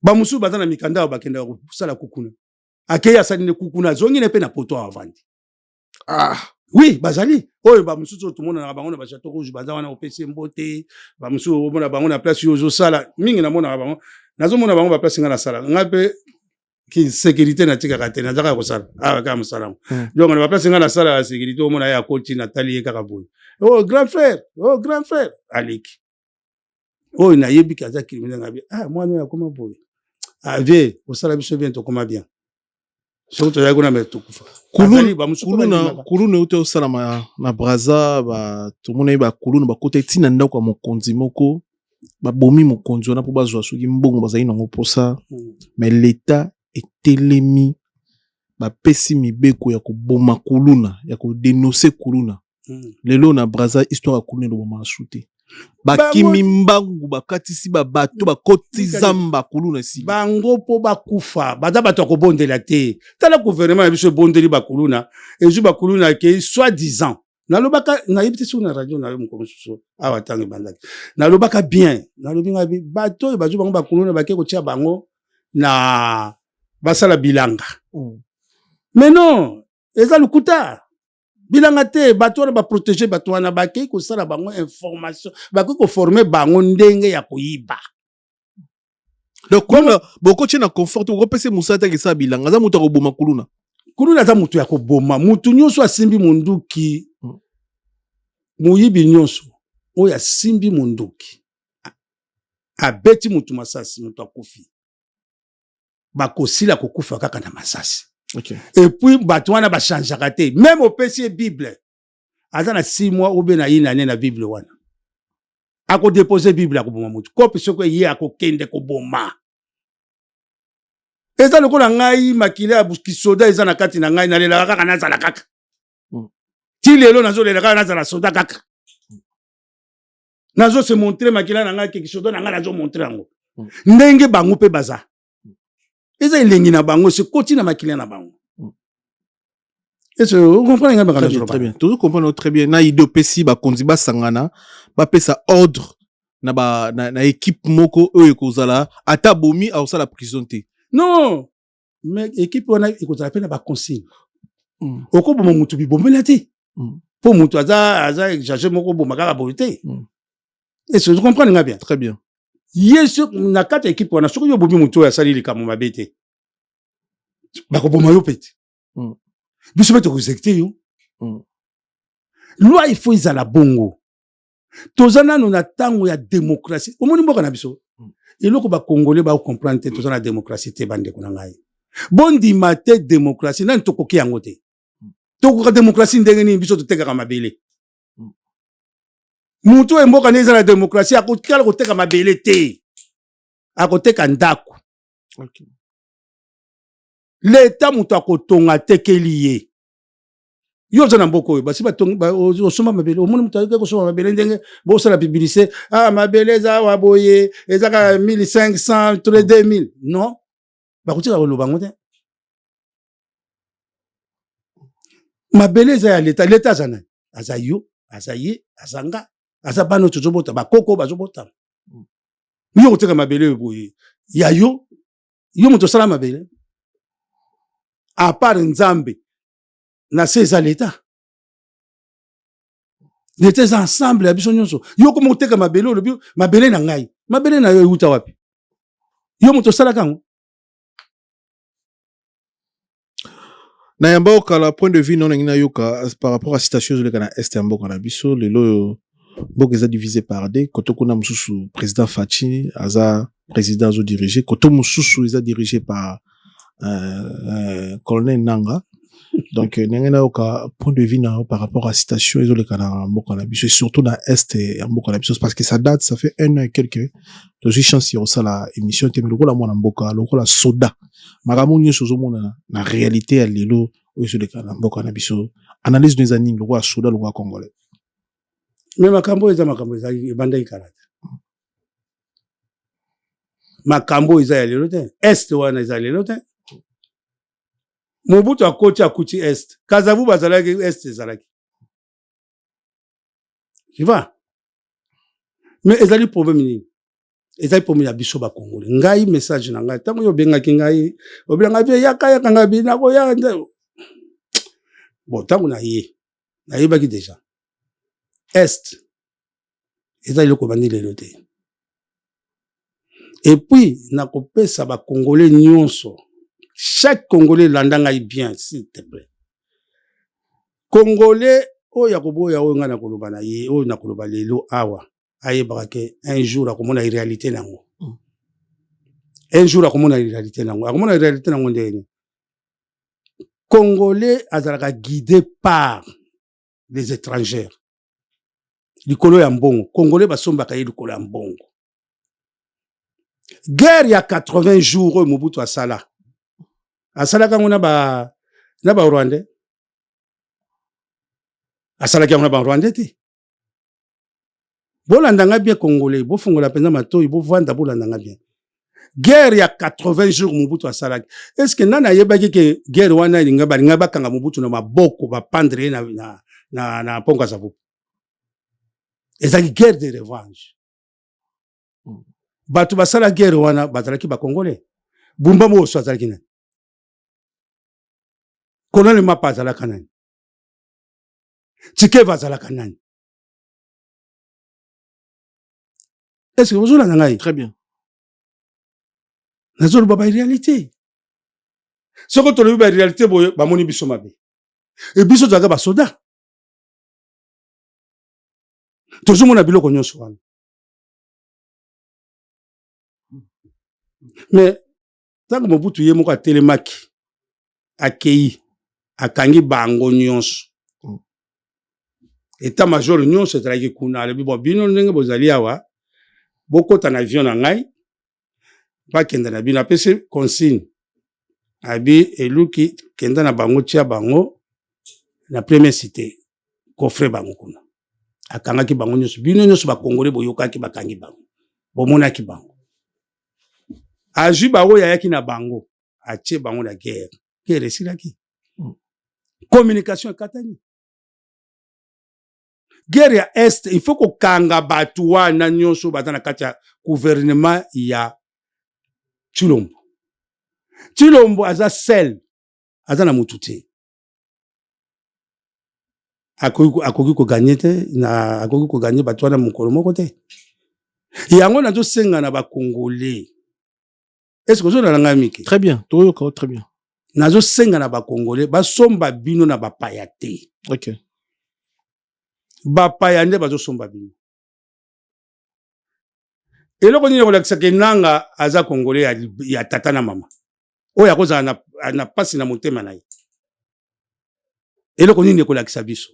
Bamosusu baza na mikanda oyo bakendaka kosala kukuna, akei, asali nde kukuna, azongi ne mpe na poto awa avandi. Ah. Oui, bazali oyo bamosusu oyo tomonanaka bango na bachateau rouge, baza wana, opesi mbote. Bamosusu omona bango na place oyo ozosala mingi, namonaka bango, nazomona bango baplace ngai nasala, ngai mpe sécurité natikaka te, naza kaka kosala awa kaka mosala yango. Donc na baplace ngai nasala ya sécurité, omona ye akoti, natali ye kaka boye: "Oh grand frère, oh grand frère." Aleki oyo nayebi ke aza criminel, ngabi: "Ah, mwana oyo akoma boye. Ah vie, osala biso bien, tokoma bien. Soki tozali kuna, me tokufa." Kuluna euti osalama na Braza, tomonaki bakuluna bakota ntina ndako ya mokonzi moko, babomi mokonzi wana mpo bazwa soki mbongo bazali nango mposa. Mais l'État etelemi, bapesi mibeko ya koboma kuluna, ya kodénoncer kuluna. Lelo na Braza, histoire ya kuluna elobama su te. Bakimi mbangu, bakatisi babato, bakoti zamba, kuluna esili. Bango mpo bakufa, baza bato ya kobondela te. Tala gouvernement na biso ebondeli bakuluna, ezwi bakuluna, akei soi disant. Nalobaka, nayebi te soki na radio na yo moko mosusu awa, ntango ebandaki, nalobaka bien, nalobi ngai bato oyo bazwi bango bakuluna, bake kotia bango na basala bilanga. Mais non, eza lokuta, bilanga te. Bato wana baprotéger, bato wana bakei kosala bango information, bakei koformer bango ndenge ya koyiba. Donc kuluna bokotie na confort, bokopesa mosala te, esala bilanga, aza moto akoboma kuluna. Kuluna aza moto ya koboma, motu nyonso asimbi monduki. Moyibi nyonso oyo asimbi mondoki, abeti motu masasi, moto akufi, bakosila kokufa kaka na masasi. Et puis bato wana bachangeaka te. Même opesi ye Bible, aza na 6 mois obe na ye na Bible wana, akodepose Bible, akoboma motu kope. Soki ye akokende koboma, eza lokola ngai, makila ya kisoda eza na kati na ngai. Nalelaka kaka nazala kaka ti lelo, nazolela kaka nazala soda kaka. Nazose montrer makila na ngai ke kisoda na ngai, nazomontrer yango ndenge bango mpe baza. Eza elengi na bango, sekoti na makila na bango. Est-ce que vous comprenez ngai makambo Très bien, nazoloba? très bien. Tozo comprendre très bien. Na idée opesi, bakonzi basangana, bapesa ordre na équipe moko oyo ekozala, ata bomi, akosala prison te. Non, mais équipe wana ekozala mpe na baconsigne. Okoboma motu bibombela te, mpo motu aza exagé moko, oboma kaka boye te. Est-ce que vous comprenez nga bien? Très bien. Ye so, na kati ya équipe wana, soki yo obomi motu oyo asali likambo mabe te, bakoboma yo mpe te. Biso mpe tokoexécuter yo. Loi, il faut ezala bongo. Toza nano na ntango ya démocratie. Omoni mboka na biso, eloko bakongole bakocomprendre te, toza na démocratie te. Bandeko na ngai, bondima te, démocratie nani tokoki yango te. Tokoka démocratie ndenge nini? Biso totekaka mabele. Mutu oyo mboka nde eza na démocratie akotikala koteka mabele te, akoteka ndako. Leta moto akotonga, atekeli ye. Yo oza na mboka oyo basi osomba mabele, omoni moto ayoki kosomba mabele ndenge bosala publicité: ah, mabele eza awa boye, eza kaka 1500 to 2000. Non, bakotika koloba yango te. Mabele eza ya leta. Leta aza nani? Aza yo, aza ye, aza nga, aza bana oyo tozobota, bakoko bazobotama. Yo koteka mabele oyo boye ya yo, yo moto osala mabele, à part Nzambe na se eza leta. Leta eza ensemble ya biso nyonso. Yo koma koteka mabele, olobi mabele na ngai. Mabele na yo euta wapi? Yo moto osalaka yango? Na yamba okala point de vue na ndenge nayoka par rapport à situation ezoleka na est ya mboka na biso lelo oyo. Mboka eza divisé par deux. Koto kuna mosusu, président Fatshi aza président, azodirige. Koto mosusu eza dirigé par colonel Nanga. Donc ndenge nayoka point de vue na yo par rapport à situation ezoleka na mboka na biso et surtout na est ya mboka na biso, parce que ça date, ça fait un an et quelque tozwi chance ya kosala émission te. Mais lokola mwana mboka, lokola soda, makambo nyonso ozomona na réalité ya lelo oyo ezoleka na mboka na biso, analyse no eza nini lokola soda, lokola Congolais? Mais makambo oyo eza makambo ezali ebandaki kala te. Makambo oyo eza ya lelo te. Est wana eza lelo te. Mobutu akoti, akuti est. Kasavubu bazalaki, est ezalaki, tu vois. Mais ezali problème nini? Ezali problème ya biso bakongole. Ngai, message na ngai, ntango yo obengaki ngai, obelanga vie, yaka, yaka, ngai bi nakoya. Bon, ntango na ye nayebaki déjà est eza eloko ebandi lelo te. Et puis nakopesa bakongole nyonso, chaque Congolais, landa ngai bien, s'il te plaît. Congolais oyo akoboya oyo ngai nakoloba na ye, oyo nakoloba lelo awa, ayebaka ke un jour akomona réalité nango. Un jour akomona réalité nango. Akomona réalité nango ndenge nini? Congolais azalaka guidé par les étrangers likolo ya mbongo. Congolais basombaka ye likolo ya mbongo. Guerre ya 80 jours oyo Mobutu asala, asalaka yango na barwandais? Asalaki yango na barwandais te. Bolanda nga bien, Congolais, bofungola mpenza matoi, bovanda, bolanda nga bien. Guerre ya 80 jours Mobutu asalaki, est ce que nani ayebaki ke guerre wana elinga balinga bakanga Mobutu na maboko, bapendre ye na pont Kasavubu? Ezalaki guerre de revanche. Bato basala guerre wana bazalaki bakongolais. Bumba Moso azalaki nani? Colonel Mapa azalaka nani? Tshikeva azalaka nani? Est ce que ozolanda ngai? Très bien. Nazoloba baréalité. Soki tolobi baréalité boye, bamoni biso mabe. E biso tozalaka basoda. Tozomona biloko nyonso wana. Mais ntango Mobutu ye moko atelemaki, akei, akangi bango nyonso, état major nyonso ezalaki kuna, alobi: "Bon, bino ndenge bozali awa, bokɔta na avion na ngai, bakenda na bino." Apesi consigne, abi: "Eluki, kenda na bango, tia bango na première cité, coffre bango kuna." Akangaki bango nyonso. Bino nyonso bakongole boyokaki, bakangi bango, bomonaki bango. Azwi bango, ayaki na bango, atie bango na guerre. Guerre esilaki, communication ekatani. Guerre ya Est, il faut kokanga bato wana nyonso baza na kati ya gouvernement ya Tshilombo. Tshilombo aza seul, aza na mutu te, akoki kogagner te na akoki kogagner bato wana mokolo moko te. Yango nazosenga na bakongole. Est-ce ozolala ngai, Mike? Très bien, toyoka très bien. Nazosenga na bakongole, basomba bino na bapaya te. Bapaya nde bazosomba bino. Eloko nini ekolakisaka Nanga aza Congolais ya tata na mama, oyo akozala na pasi na motema na ye? Eloko nini ekolakisa biso?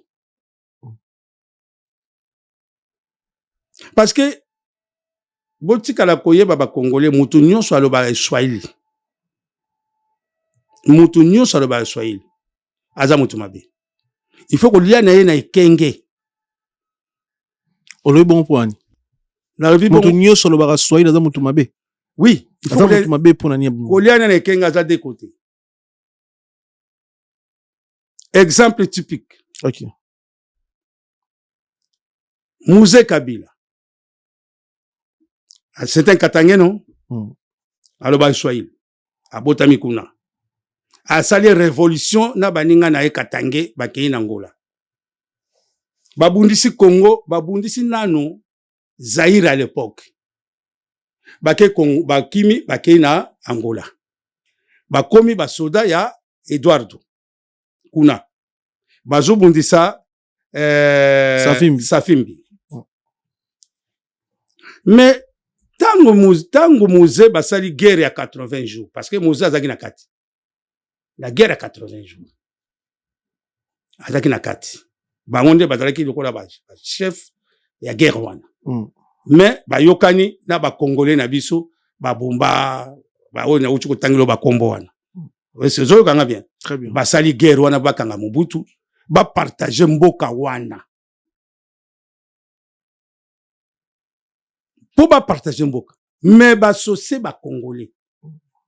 Parce que botikala koyeba, bakongole, mutu nyonso alobaka Swahili, mutu nyonso alobaka Swahili aza mutu mabe. Il faut kolia na ye na ekenge. Olobi bongo mpo wani? Nalobi moto nyonso alobaka Swahili aza moto mabe? Oui. Aza moto mabe mpo na nini? Kolia na ekenge, aza de côté. Exemple typique: Mzee Kabila, c'est un Katangais, non? Aloba Swahili, abotami kuna, asali révolution na baninga na ye Katangais, bakei na Ngola, babundisi Congo, babundisi nano Zaire à l'époque, bake Congo, bakimi, bakei na Angola, bakomi basoda ya Eduardo kuna, bazobundisa Savimbi. Savimbi. Mais ntango Mzee basali guerre ya 80 jours, parce que Mzee azalaki na kati na guerre ya 80 jours, azalaki na kati, bango nde bazalaki lokola bachef ya guerre wana. Mais bayokani na bakongole na biso, babomba baoyo nauti kotangela bakombo wana. Ozoyokanga bien? Très bien. Basali guerre wana, bakanga Mobutu, bapartage mboka wana. Mpo bapartage mboka, mais basose bakongole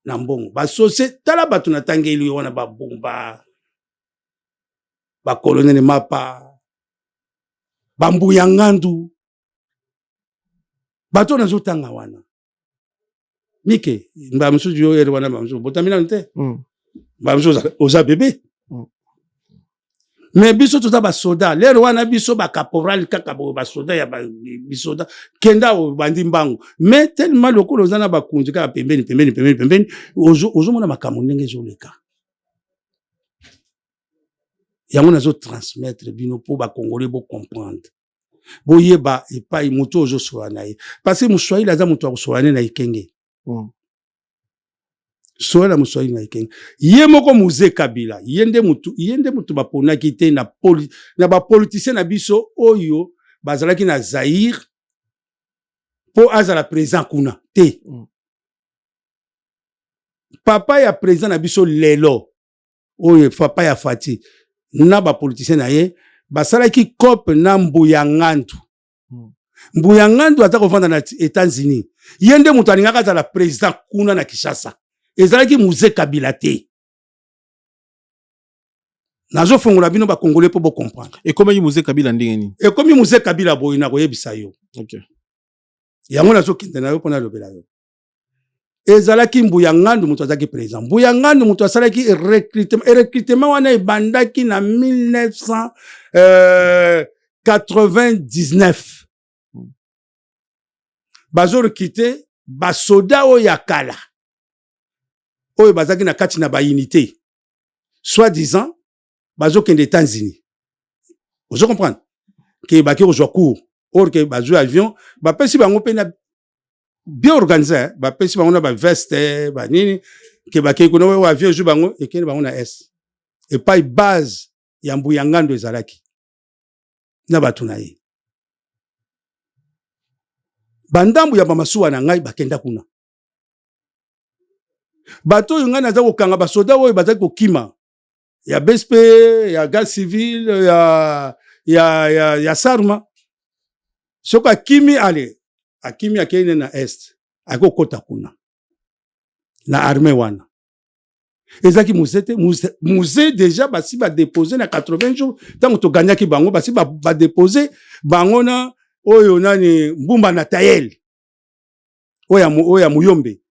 na mbongo, basose. Tala bato natangeli yo wana, babomba, bacolonel Mapa, bambuya ngandu, bato oyo nazotanga wana, Mike, mbala mosusu yo ere wana, mbala mosusu obotami nanu te. Mbala mosusu oza bébé. Mais biso toza basoda lero wana, biso bacaporal kaka boye, basoda ya bisoda. Kenda, obandi mbangu, mais tellement lokola oza na bakonzi kaka pembeni, pembeni, pembeni, pembeni, ozomona makambo ndenge ezoleka. Yango nazotransmettre bino mpo bakongole bocomprendre, boyeba epai moto ozosola na ye, parce que moswahili aza moto ya kosola ne na ekenge. Sola moswahili na ekenge. Ye moko Mzee Kabila, ye nde mutu baponaki te na bapoliticien na biso oyo bazalaki na Zaire mpo azala président kuna te. Papa ya président na biso lelo oyo, papa ya Fati na bapoliticien na ye, basalaki cope na Mbuya Ngandu. Mbuya Ngandu aza kovanda na États-Unis. Ye nde moto alingaka azala président kuna na Kinshasa, ezalaki Mzee Kabila te. Nazofongola bino bakongole mpo bocomprendre. Ekomaki Mzee Kabila ndenge nini? Ekomi Mzee Kabila boye, na koyebisa yo. Yango nazokende na yo mpo nalobela yo. Ezalaki Mbuya Ngandu moto azalaki président. Mbuya Ngandu moto asalaki recrutement. Recrutement wana ebandaki na 1999. Bazorecruter basoda oyo ya kala, oyo bazalaki na kati na baunité, soit disant bazokende États-Unis. Ozo comprendre ke baki kozwa cours. Or ke bazwi avion, bapesi bango mpe na bien organisé, bapesi bango na baveste, banini, ke bakei kuna. Oyo avion ezwi bango, ekende bango na est, epai base ya Mbuya Ngando ezalaki na bato na ye. Bandambu ya bamasuwa na ngai bakenda kuna. Bato oyo ngai naza kokanga, basoda oyo bazali kokima ya BSP, ya garde civile, ya Sarma, soki akimi, ale akimi, akei ne na est, akokota kuna na armée wana. Ezalaki Mzee te. Mzee déjà basi badépose na 80 jours. Ntango toganyaki bango, basi badépose bango na oyo nani, Mbumba na Tayel, oyo ya Muyombe.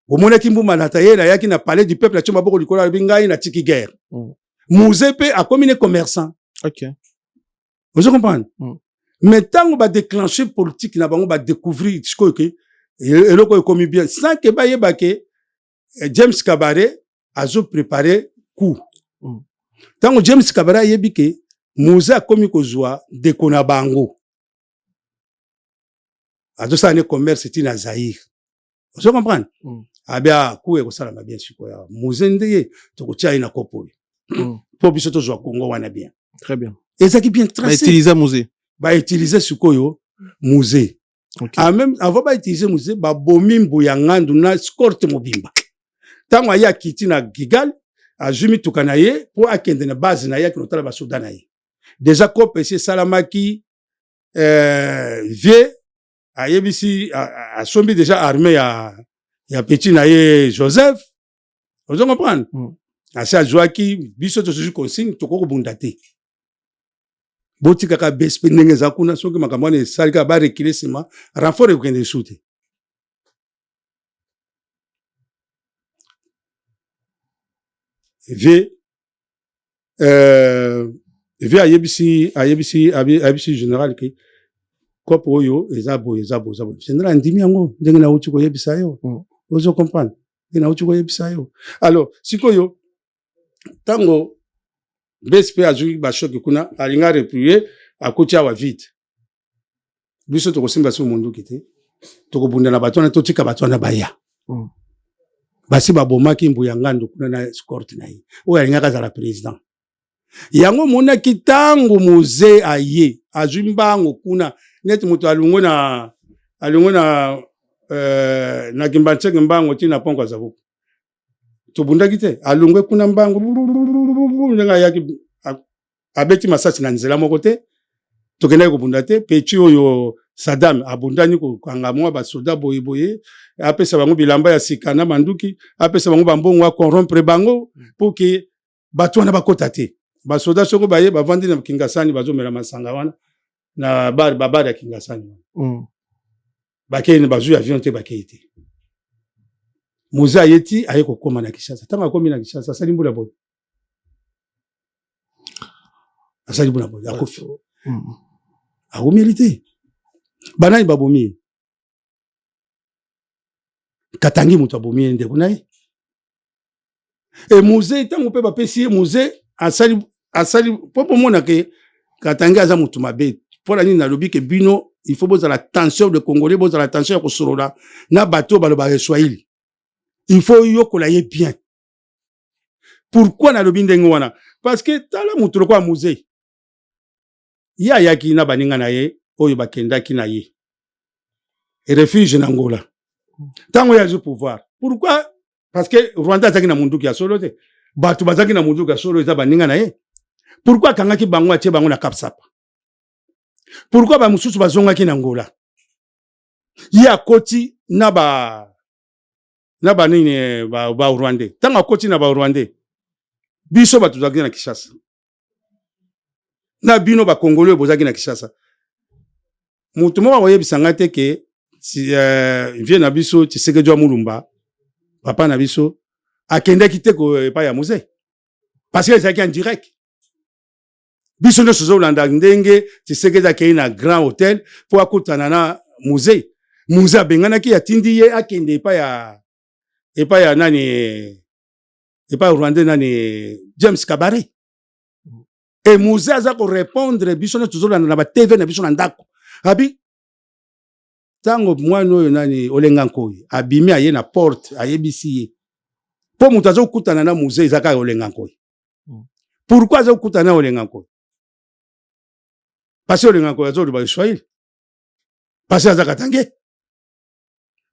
Omonaki Mbumba na Tayel ayaki na Palais du Peuple, atie maboko likolo, alobi: "Ngai natiki guerre." Mzee mpe akomi ne commerçant. Ozo comprendre? Mais ntango badéclenche politique na bango, badécouvrir sikoyo ke eloko oyo ekomi bien, sans ke bayeba ke James Kabare azoprépare coup. Ntango James Kabare ayebi ke Mzee akomi kozwa ndeko na bango, azosala ne commerce ntina Zaire, ozo comprendre? Abe coup ekosalama bien. Sikoyo awa Mzee nde ye tokotia ye na kopo oyo mpo biso tozwa Kongo wana bien. Très bien. Ezalaki bien tracé. Bautiliser Mzee. Bautilize sikoyo Mzee. En même avant bautilize Mzee, babomi Mbuya Ngandu na escorte mobimba. Ntango aye, akiti na Kigali, azwi mituka na ye mpo akende na base na ye, akende kotala basoda na ye. Déjà cope esi esalamaki. Vie ayebisi, asombi déjà armée ya petit na ye Joseph, ozo comprendre? Asi azwaki. Biso tozwi consigne, tokoki kobunda te, botikaka BSP ndenge eza kuna. Soki makambo wana esali kaka barekile nsima, renfort ekokende esu te. Vie ayebisi général ke kope oyo eza boye, eza boye, eza boye. Général andimi yango ndenge nauti koyebisa yo. Ozo comprendre ndenge nauti koyebisa yo? Alors sikoyo, ntango BSP azwi bashoki kuna, alingi areplie, akuti awa vide. Biso tokosimba so monduki te, tokobunda na bato wana, totika bato wana baya. Basi babomaki Mbuya Ngandu kuna na escorte na ye oyo alingaki azala président. Yango omonaki ntango Mzee aye, azwi mbango kuna neti moto alongwe na Kimbanseke, mbango ntina ponko azabuku. Tobundaki te, alongwe kuna mbango ndenge ayaki, abeti masasi na nzela moko te. Tokendaki kobunda te. Petit oyo Sadam abundani kokanga mwa basoda boyeboye, apesa bango bilamba ya sika na manduki, apesa bango bambongo, acorrompre bango mpo ke bato wana bakota te. Basoda soko baye, bavandi na Kingasani, bazomela masanga wana na bar, babar ya Kingasani wana. Bakei, bazwi avion te, bakei te. Mzee aye ti aye kokóma na Kinshasa. Ntango akómi na Kinshasa, asali mbula boye, asali mbula boye, akufi. Awumeli te. Banani babomi ye? Katangi moto abomi ye, ndeko na ye. E Mzee, ntango mpe bapesi ye, Mzee asali mpo bomona ke Katangi aza motu mabe. Mpo na nini nalobi ke bino il faut bozala attention de Congolais, bozala attention ya kosolola na bato oyo balobaka Eswahili, il faut yokola ye bien. Pourquoi nalobi ndenge wana? Parce que tala, motu lokola Mzee, ye ayaki na baninga na ye oyo bakendaki na ye refuge na Ngola. Ntango ye azwi pouvoir, pourquoi? Parce que Rwanda azalaki na munduki ya solo te. Bato bazalaki na munduki ya solo eza baninga na ye. Pourquoi akangaki bango, atie bango na Kapsapa? Pourquoi bamosusu bazongaki na Ngola? Ye akoti na banini, ba Rwandais. Ntango akoti na Barwandais, biso bato tozalaki na Kinshasa, na bino Bakongoli oyo bozalaki na Kinshasa, moto moko akoyebisa ngai te ke vie na biso Tshisekedi wa Mulumba, papa na biso, akendaki te epai ya Mzee, parce que ezalaki en direct. Biso nyonso tozolanda ndenge Tshisekedi akei na Grand Hôtel mpo akutana na Mzee. Mzee abenganaki, atindi ye akende epai ya nani, epai ya Rwandais nani, James Kabare. E Mzee aza korépondre, biso nyonso tozolanda na baTV na biso na ndako. Abi ntango mwana oyo nani, Olenga Nkoi, abimi, aye na porte, ayebisi ye mpo moto azokutana na Mzee eza kaka Olenga Nkoi. Pourquoi azokutana na Olenga Nkoi? Parce que Olenga Nkoi azoloba Swahili, parce que aza Katangais,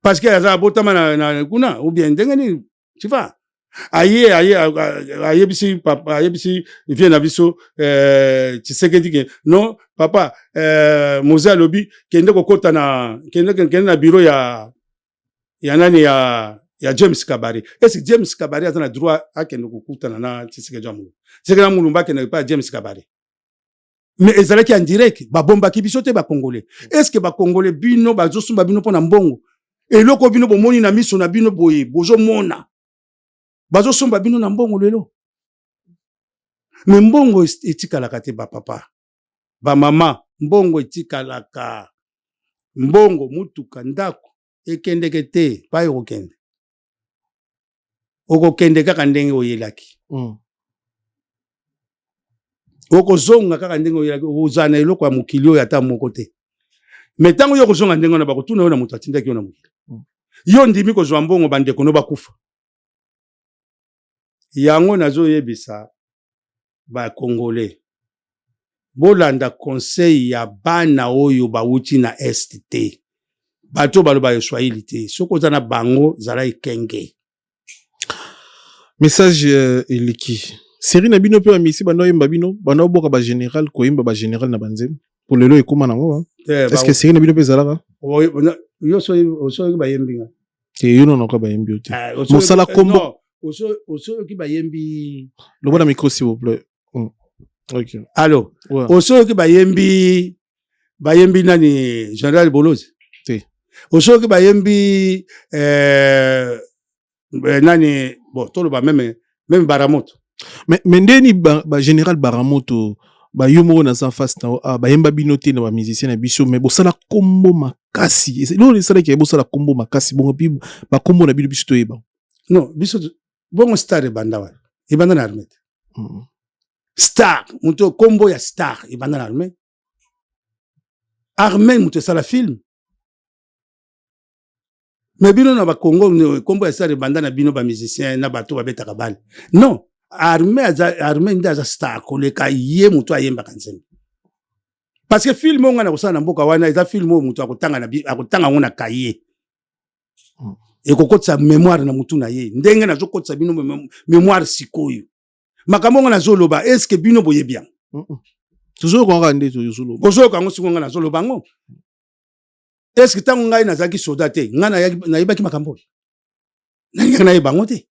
parce que aza abotama na kuna ou bien ndenge nini, tu vois. Aye ayebisi papa, ayebisi vieux na biso Tshisekedi ke non, papa, Mzee alobi kende kokota na kende na bureau ya nani, ya James Kabare. Est-ce que James Kabare aza na droit akende kokutana na Tshisekedi ya Mulumba? Tshisekedi ya Mulumba akende epai ya James Kabare, mais ezalaki en direct, babombaki biso te. Bacongolais, est ce que Bacongolais, bino bazosomba bino mpo na mbongo? Eloko bino bomoni na miso na bino boye, bozomona bazosomba bino na mbongo lelo, mais mbongo etikalaka te. Bapapa, bamama, mbongo etikalaka? Mbongo, mutuka, ndako ekendeke te. Pai okokende, okokende kaka ndenge oyelaki. Okozonga kaka ndenge oyelaki. Okozala na eloko ya mokili oyo ata moko te. Mais ntango yo kozonga ndenge wana, bakotuna yo na moto atindaki yo na mokili. Yo ndimi kozwa mbongo, bandeko no bakufa. Yango nazoyebisa Bacongolais, bolanda conseil ya bana oyo bawuti na Est te, bato oyo baloba Swahili te. Soki oza na bango, zala ekenge. Message eleki série na bino mpe bamisi banda oyemba bino, banda oboka bagénéral, koyemba bagénéral na banzembo po lelo ekóma nango. Est ce que série na bino mpe ezalaka? Yo osoyoki bayembi nga? Te, yo nonoka bayembi yo te. Mosala kombo. Osoyoki bayembi? Loba na micro, s'il vous plaît. Okay. Allo, ouais. Osoyoki bayembi nani, général Bolozi? Te. Osoyoki bayembi nani? Bon, toloba même Baramoto. Mais ndeni ba général Baramoto, bayo moko naza face na ah, bayemba bino te na bamusicien na biso, mais bosala kombo makasi. Eloko esalaki bosala kombo makasi bongo, mpi bakombo na bino biso toyeba? Non, biso bongo star ebanda wana, ebanda na armée te. Star, moto kombo ya star ebanda na armée. Armée moto esala film. Mais bino na Bakongo, kombo ya star ebanda na bino bamusicien na bato babetaka bale. Non, armée aza armée nde aza star koleka ye moto ayembaka nzembo, parce que film oyo ngai na kosala na mboka wana eza film oyo moto akotanga akotanga yango na kaye, ekokotisa mémoire na motu na ye ndenge nazokotisa bino mémoire sikoyo. Makambo ngo nazoloba, est-ce bino boyebi yango? Tozoyoka kaka nde tozoloba. Bozoyoka yango sikoyo, ngai nazoloba yango. Est-ce ntango ngai nazalaki soda te, ngai nayebaki makambo oyo? Nalingaki nayeba yango te.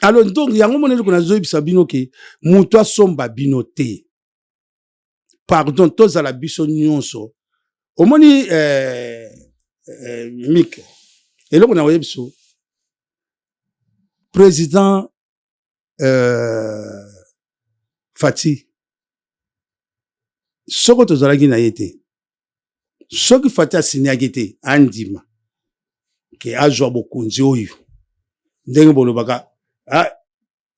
Alors donc yango mona eloko nazoyebisa bino ke moto asomba bino te. Pardon, tozala biso nyonso. Omoni, mike, eloko na oyebi so président Fati, soko tozalaki na ye te, soki Fati asinyaki te, andima ke azwa bokonzi oyo ndenge bolobaka, ah,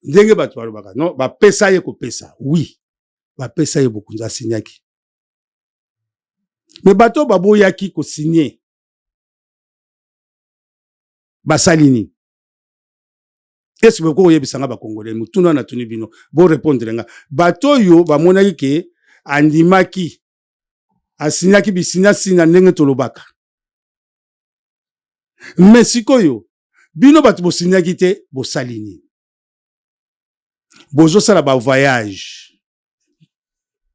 ndenge bato balobaka, non, bapesa ye kopesa, oui, bapesa ye bokonzi, asinyaki. Mais bato baboyaki kosigner, basali nini? Esi bokoki koyebisa nga, Bakongolais? Motuna natuni bino, borépondre nga. Bato oyo bamonaki ke andimaki, asinyaki bisinyasinya ndenge tolobaka, mais sikoyo bino bato bosinyaki te, bosali nini? Bozosala bavoyage,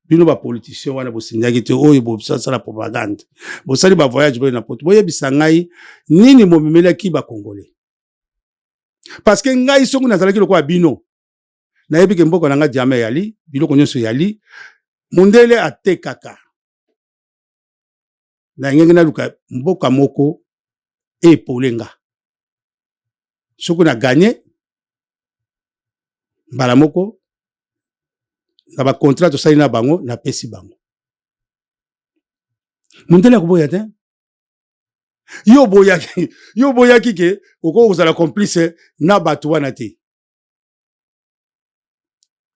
bino bapoliticien wana bosinyaki te, oyo bosala propagande, bosali bavoyage boye na Poto. Boyebisa ngai nini bomemelaki Bakongolais? Parce que ngai soki nazalaki lokola bino, nayebi ke mboka na ngai diamant eyali, biloko nyonso eyali, mondele atekaka. Na ngenge naluka mboka moko epole nga. Soki na gagner mbala moko na bacontrat tosali na bango, napesi bango. Mondele akoboya te. Yo oboyaki ke okoki kozala complice na bato wana te.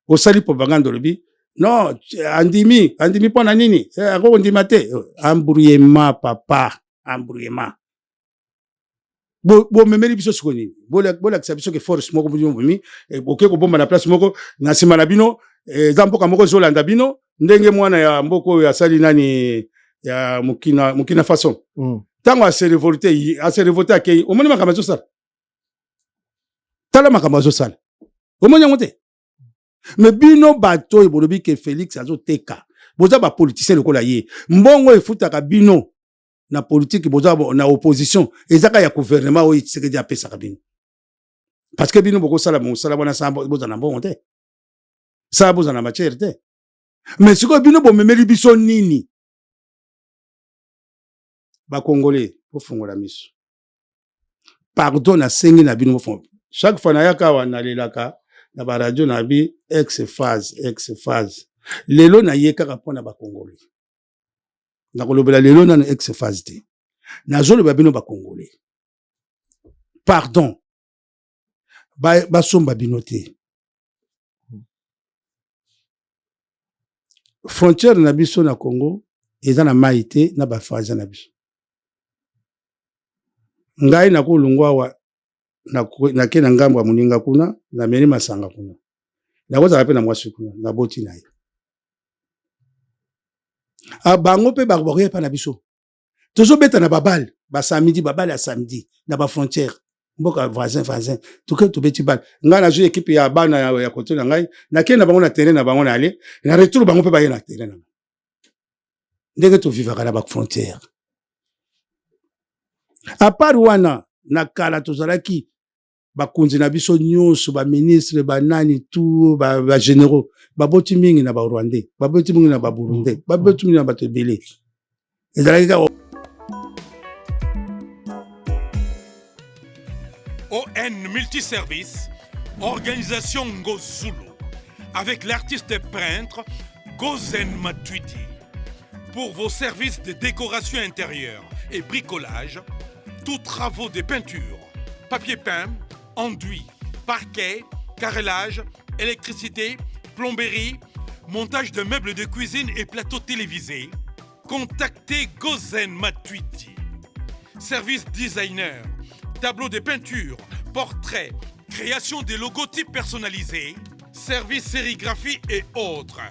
Osali propagande, olobi Non, andimi, andimi mpo na nini? Eh, akoki kondima te. Embrouillement papa, embrouillement. Bomemeli biso sikoyo nini? Bolakisa biso ke force moko bino bomi, eh, boke kobomba na place moko na nsima na bino, eh, eza mboka moko ezolanda bino ndenge mwana ya mboka oyo asali nani ya Mokina, Mokina Faso. Ntango ase revolte, ase revolte akei, omoni makambo azosala, tala makambo azosala, omoni yango te. Me bino bato oyo bolobi ke Félix azoteka, boza bapoliticien lokola ye, mbongo efutaka bino na politique, boza na opposition, ezaka ya gouvernement oyo Tshisekedi apesaka bino, parce que bino bokosala mosala wana sa boza na mbongo te, sa boza na matière te. Mais sikoyo bino bomemeli biso nini? Bakongole, bofungola miso, pardon, nasengi na bino bofungola. Chaque fois nayaka awa nalelaka na baradio na bi ex phase, ex phase. Lelo naye kaka mpona bakongole, nakolobela lelo nano ex phase te, nazoloba bino bakongole, pardon, basomba bino te. Frontière na biso na Congo eza na mai te na bavoisin na biso. Ngai nakolongwa awa, nake na ngambo ya moninga kuna, nameli masanga kuna, nakozala mpe na mwasi kuna, naboti na ye. Bango mpe bakoya epa na biso, tozobeta na babale basamedi, babale ya samedi na bafrontière mboka voisin voisin, toke tobeti bale. Ngai nazwi ekipe ya bana ya kote na ngai, nakei na bango na terrain na bango, na ale na retour bango mpe baye na terrain na ngai. Ndenge tovivaka na bafrontière. À part wana, na kala tozalaki bakonzi na biso nyonso, baministre, banani, tout bagénéraux, baboti mingi na barwandais, baboti mingi na baburundais, baboti mingi na bato ebele. Ezalaki kaka ON Multiservice, Organisation Ngozulu, avec l'artiste peintre Gozen Matuidi. Pour vos services de décoration intérieure et bricolage, tous travaux de peinture, papier peint, enduit, parquet, carrelage, électricité, plomberie, montage de meubles de cuisine et plateaux télévisés, contactez Gozen Matuidi. Service designer, tableau de peinture, portrait, création des logotypes personnalisés, service sérigraphie et autres.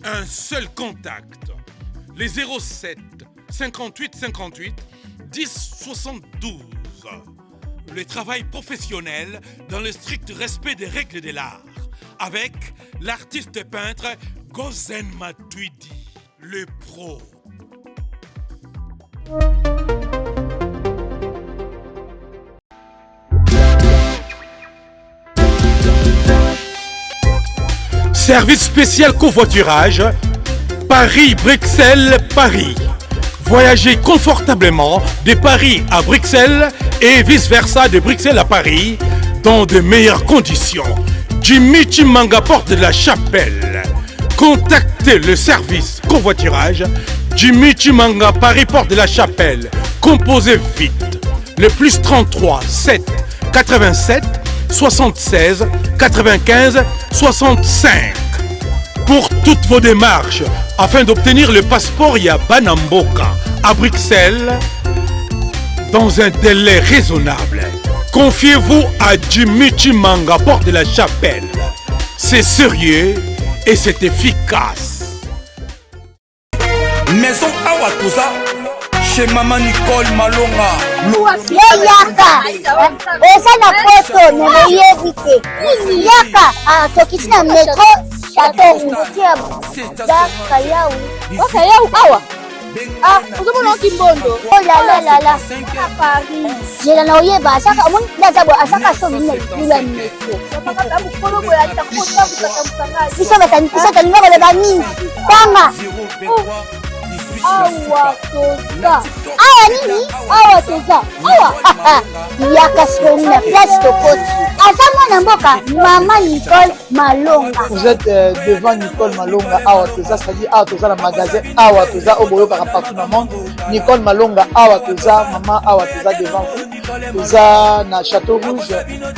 Un seul contact. Les 07 58 58 10 72. Le travail professionnel dans le strict respect des règles de l'art. Avec l'artiste peintre Gozen Matuidi, le pro. Service spécial covoiturage, Paris, Bruxelles, Paris. Voyagez confortablement de Paris à Bruxelles et vice-versa de Bruxelles à Paris dans de meilleures conditions. Jimmy Chimanga, porte de la Chapelle. Contactez le service covoiturage Jimmy Chimanga, Paris, porte de la Chapelle. Composez vite. Le plus 33 7 87 76 95 65. Pour toutes vos démarches, afin d'obtenir le passeport ya Banamboka à Bruxelles, dans un délai raisonnable, confiez-vous à Jimmy Chimanga, porte de la Chapelle. C'est sérieux et c'est efficace. Maison Awa Toza chez Maman Nicole Malonga. Yo yaka oza na poto me boyebi te yaka tokiti na metro chateau rouge bakayau bakayau awa. Ah, ozomona okimbondo. Oh la la la la. Na Paris. Zela na oyeba asaka omoni nde aza boye asaka so bino na metro. Biso biso tolinga koloba mingi. Tanga. Awa toza. Awa nini? Awa toza. Awa. Yaka sikoyo na place tokoti. Aza mwana mboka Mama Nicole Malonga. Vous êtes devant Nicole Malonga Awa Toza, c'est-à-dire Awa Toza na magasin Awa Toza oyo boyokaka partout dans le monde. Nicole Malonga Awa Toza, maman Awa Toza devant vous. Toza na Château Rouge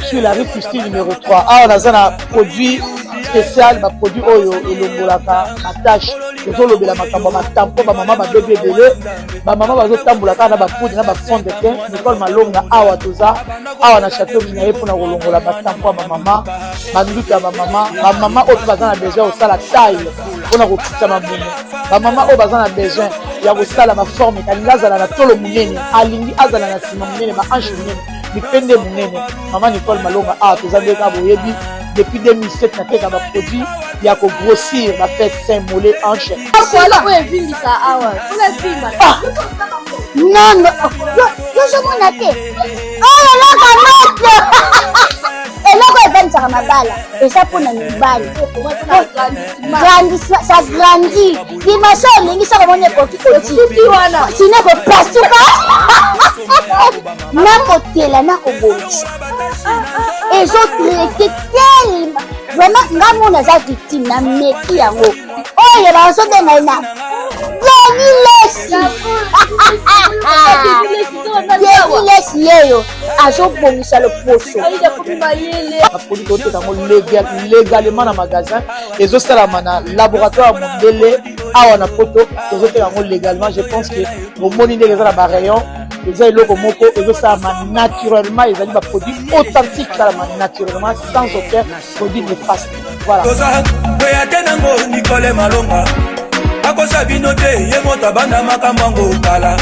sur la rue Christine numéro 3. Awa naza na produit Spécial baproduit oyo elongolaka batache. Tozolobela makambo ya matampo, bamama babebi ebele, bamama bazotambola kaka na bapoudre na bafond de teint. Nicole Malonga awa toza awa na chateau Minaye mpona kolongola batampo ya bamama, banduta ya bamama, bamama oyo mpe baza na besoin ya kosala taille mpona kokitisa mabumu, bamama oyo baza na besoin ya kosala baforme, alingi azala na tolo monene, alingi azala na nsima monene, bahanche monene, mipende monene. Mama Nicole Malonga awa toza nde kaka boyebi depuis 2007 nateka baproduit ya kogrossir bafesse, sein, mollet, hanche. Oyo evimbisa awa mpona evimba. Non, yozomona te oyo eloko moto, eloko evandisaka mabala eza mpona mibali. Ça grandit dimension olingi, soki omoni ekoki osuki wana. Sino ekopasuka nakotela nakobongisa, ezotraite tellement vraiment. Nga mona aza victime na meki yango oyo bazobenga ye na Denis Lesi. Denis Lesi yeyo azobongisa loposo. Baproduit toteka yango légalement na magasin, ezosalama na laboratoire ya mondele awa na Poto. Tozoteka yango légalement. Je pense que omoni ndenge eza na barayon. Eza eloko moko ezosalama naturellement, ezali baproduit authentique, esalama naturellement sans aucun produit néfaste. Voilà. Toza kweya te nango. Nicole Malonga akosa bino te, ye moto abanda makambo yango kala.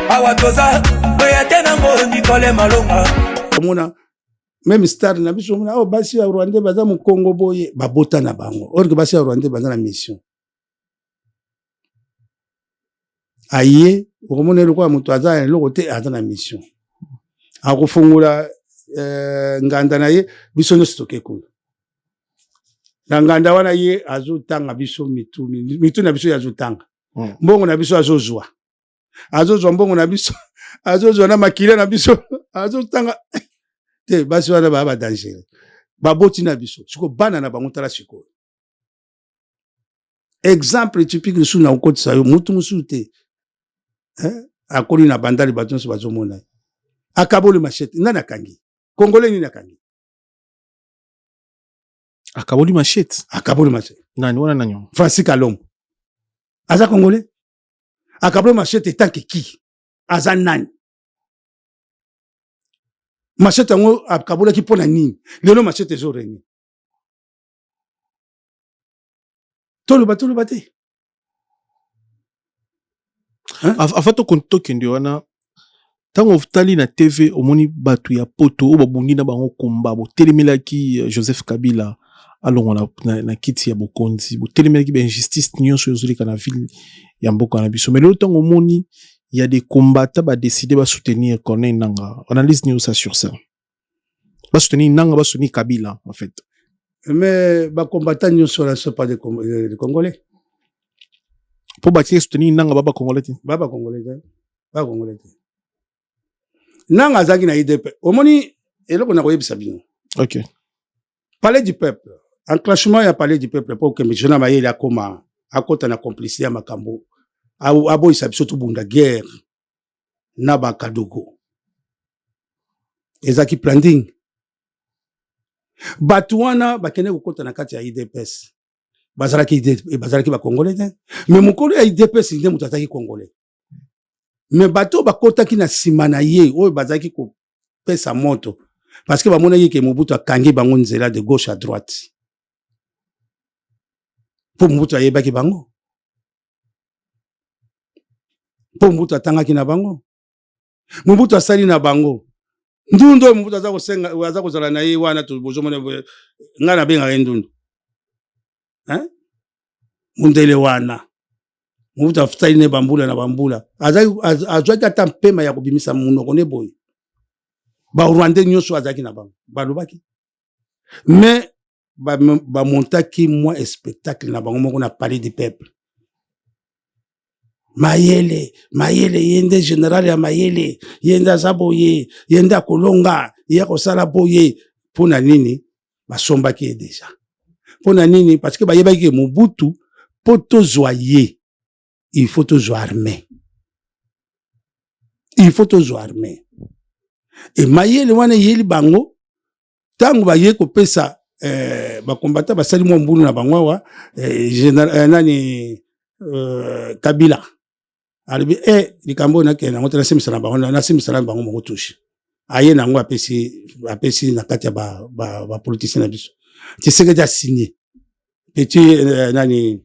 Awa toza kweya te nango. Nicole Malonga. Omona même star na biso, omona oyo basi ya Rwandais baza mokongo boye, babota na bango, or que basi ya Rwandais baza na mission. Aye okomona eloko ya moto aza na eloko te, aza na mission, akofungola nganda na ye. Biso nyonso toke kuna na nganda wana, ye azotanga biso mitu, mitu na biso ye azotanga. Mbongo na biso azozwa, azozwa mbongo na biso, azozwa na makila na biso, azotanga te. Basi wana baya badangereux, baboti na biso siko bana na bango. Tala sikoyo exemple typique lisusu na kokotisa yo mutu mosusu te. Akoli na Bandali, bato nyonso bazomona ye akaboli machette. Nani akangi Congolais? Nini akangi? Akaboli machette? Akaboli machette. Nani wana? Nani yango? Francis Kalombo aza Congolais? Akaboli machette etanke ki aza nani? Machette yango akabolaki mpo na nini? Lelo machette ezorenye. Toloba, toloba te. Afa tokende wana, ntango otali na TV, omoni bato ya Poto oyo babundi na bango komba, botelemelaki Joseph Kabila alongwa na kiti ya bokonzi, botelemelaki bainjustice nyonso oyo ezoleka na ville ya mboka na biso. Mais lelo ntango omoni ya des combattants badécider basoutenir Corneille Nanga, analyse nini osa sur ça? Basoutenir Nanga, basoutenir Kabila en fait. Mais bacombattant nyonso wana sont pas des Congolais. Mpo batie soutenir Nanga, ba bacongolais te? Ba bacongolais te, bacongolais te. Nanga azalaki na UDP. Omoni eloko na koyebisa bino? Ok. Palais du peuple, enclenchement ya Palais du peuple mpo okembe na mayele, akoma akota na complicité ya makambo, aboyisa biso tobunda guerre na bakadogo. Ezalaki planning. Bato wana bakende kokota na kati ya UDPS, bazalaki bacongolais te. Mais mokolo ya UDPS nde moto azalaki Congolais. Mais bato oyo bakotaki na nsima na ye, oyo bazalaki kopesa moto, parce que bamonaki ke Mobutu akangi bango nzela de gauche à droite, mpo Mobutu ayebaki bango, mpo Mobutu atangaki na bango, Mobutu asali na bango ndundu oyo Mobutu aza kosenga, aza kozala na ye wana. Bozomona ngai nabengaka ye ndundu, hein? Mundele wana Mobutu afutali ne bambula na bambula, azwaki ata mpema ya kobimisa monoko ne boye. Barwandais nyonso azalaki na bango balobaki, mais bamontaki mwa spectacle na bango moko na Palais du peuple. Mayele, mayele, ye nde général ya mayele, ye nde aza boye, ye nde akolonga, ye akosala boye. Mpo na nini basombaki ye déjà? Mpo na nini? Parce que bayebaki ke Mobutu, mpo tozwa ye, il faut tozwa armée, il faut tozwa armée. E mayele wana eyeli bango ntango baye kopesa. Bacombattants basali mwa mbulu na bango awa. Nani, Kabila alobi likambo oyo nakende yango te, nasimbisa na bango, nasimbisa na bango moko touche. Aye na yango, apesi na kati ya bapoliticien na biso. Tshisekedi asigné petit, nani,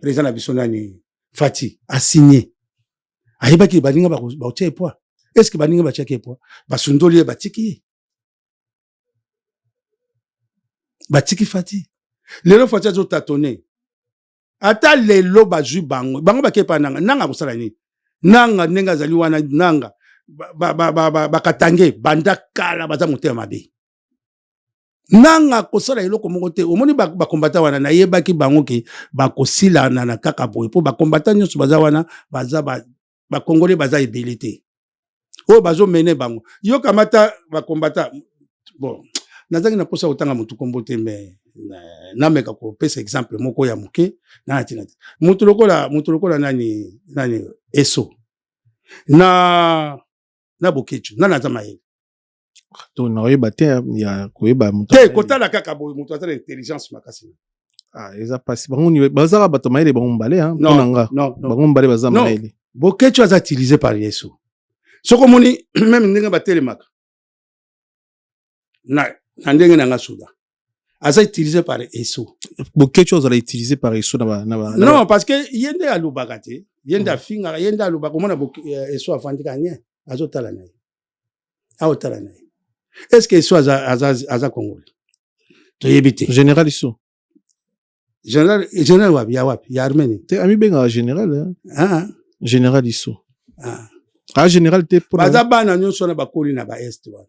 président na biso, nani, Fatshi asigné. Ayebaki baninga bakotia ye poids. Est ce que baninga batiaki ye poids? Basundoli ye, batiki ye, batiki Fatshi. Lelo Fatshi azotatone. Ata lelo bazwi bango, bango bakei epa Nanga. Nanga akosala nini? Nanga ndenge azali wana, Nanga bakatange banda kala baza motema mabe. Nanga kosala eloko moko te. Omoni bacombattants wana, nayebaki bango ke bakosilana na kaka boye, mpo bacombattants nyonso baza wana, baza bacongolais, baza ebele te oyo bazomene bango. Yo kamata bacombattants. Bon, nazangi na mposa kotanga motu kombo te, mais nameka kopesa exemple moko ya moke na ntina te. Motu lokola nani, Eso na Bokecu, nani aza mayele? To nakoyeba te ya koyeba moto. Te, kotala kaka boye, moto aza na intelligence makasi. Ah, eza mpasi. Bango bazaka bato mayele, bango mibale. Mpona nga, bango mibale baza mayele. Bokecu aza utilisé par Yesu. Soki omoni même ndenge batelemaka na ndenge na nga, soda aza utilisé par Eso. Bokecu azala utilisé par Eso na ba Non, parce que ye nde alobaka te, ye nde afingaka, ye nde alobaka. Omona Eso afandi kaka nye, azotala na ye, aotala na ye. Est ce que Eso aza congolais? Toyebi te. Général Eso. Général, général wapi? Ya wapi? Ya armée? Te, amibengaka général, hein? Ah. Général Iso. Ah. Ah, général te. Baza bana nyonso wana bakoli na baest wana.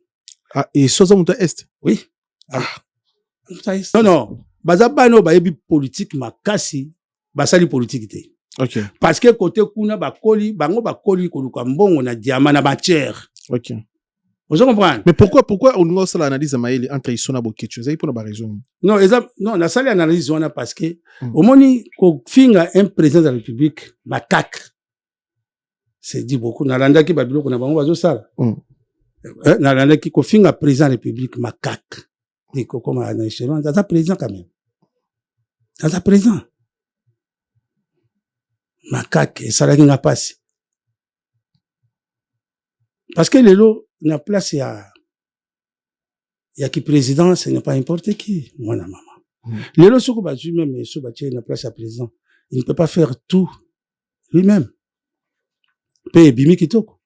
Ah, Eso aza moto ya est? Oui. Ah. Non, baza bana oyo bayebi politique makasi, basali politique te. Parce que côté kuna bakoli, bango bakoli koluka mbongo na diamant, na matière. Ozo comprendre? Mais pourquoi olingi osala analyse ya mayele entre Iso na Bokecu? Ezali mpona baraison? Non, eza non, nasali analyse wana parce que omoni, kofinga un président de la République macaque, c'est dit beaucoup. Nalandaki babiloko na bango bazosala. Nalandaki kofinga président de la République macaque, ekokoma na échelon. Aza président quand même, aza président. Macaque esalaki nga mpasi, parce que lelo na place ya ki président, ce n'est pas n'importe qui, mwana mama. Lelo soki bazwi même Eso, batie na place ya président, il ne peut pas faire tout lui-même mpe ebimi kitoko.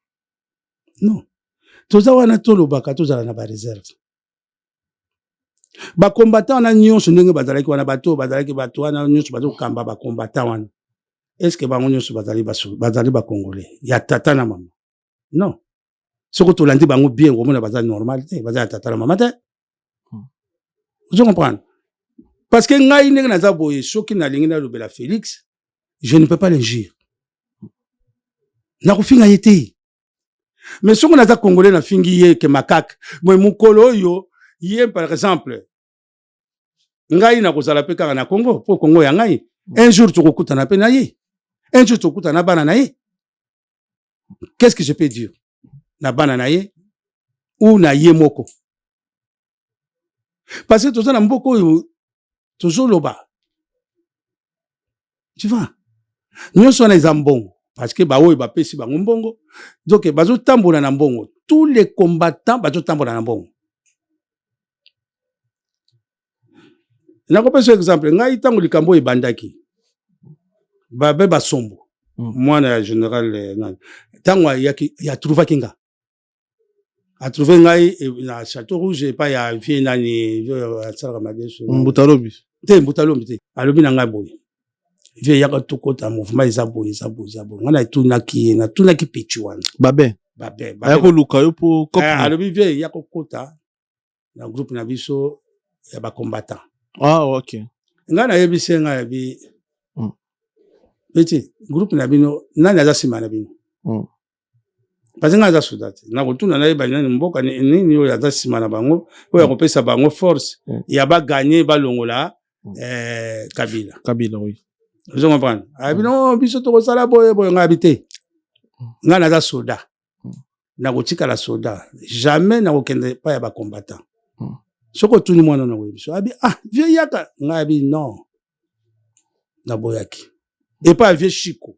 Non, toza wana, tolobaka, tozala na baréserve. Bacombattants wana nyonso ndenge bazalaki wana, bato bazalaki, bato wana nyonso bazokamba bacombattants wana, est ce que bango nyonso bazali bacongolais ya tata na mama? Non. Soki tolandi bango bien, komona baza normal te, baza ya tata na mama te. Ozo comprendre? Parce que ngai ndenge naza boye, soki nalingi nalobela Félix, je ne peux pas l'injure, nakofinga ye te. Mais soki naza congolais, nafingi ye ke macaque boye, mokolo oyo ye, par exemple ngai nakozala mpe kaka na Congo, mpo Congo ya ngai, un jour tokokutana mpe na ye, un jour tokokutana na bana na ye. Qu'est-ce que je peux dire na bana na ye ou na ye moko? Parce que toza na mboka oyo tozoloba, tu vois, nyonso wana eza mbongo, parce que baoyo bapesi bango mbongo, donc bazotambola na mbongo. Tous les combattants bazotambola na mbongo. Nakopesa exemple. Ngai, ntango likambo oyo ebandaki, babe basombo, mwana ya général, nani, ntango ayaki, atrouvaki nga, atrouve ngai na Château Rouge epai ya vieux nani asalaka madeso. Mbuta alobi? Te, mbuta alobi te. Alobi na ngai boye: "Vieux, yaka tokota mouvement, eza boye, eza boye, eza boye." Ngai natunaki ye, natunaki petit wana. Babe? Babe. Aya koluka yo mpo? Alobi: "Vieux, ya kokota na groupe na biso ya bacombattant." Ah, ok. Ngai nayebisi ye, ngai yabi: "Petit, groupe na bino, nani aza nsima na bino?" Parce ngai aza soda te, nakotuna nayeba nani, mboka nini oyo aza nsima na bango, oyo akopesa bango force ya baganye, balongola Kabila. Kabila, oui. Ozo comprendre? Abi: "No, biso tokosala boye boye." Ngai abi: "Te, ngai naza soda, nakotikala soda, jamais nakokende epai ya bacombattant." Soki otuni mwana na koyebi so abi ah vieux yaka, ngai abi non, naboyaki epai ya vieux Chiko,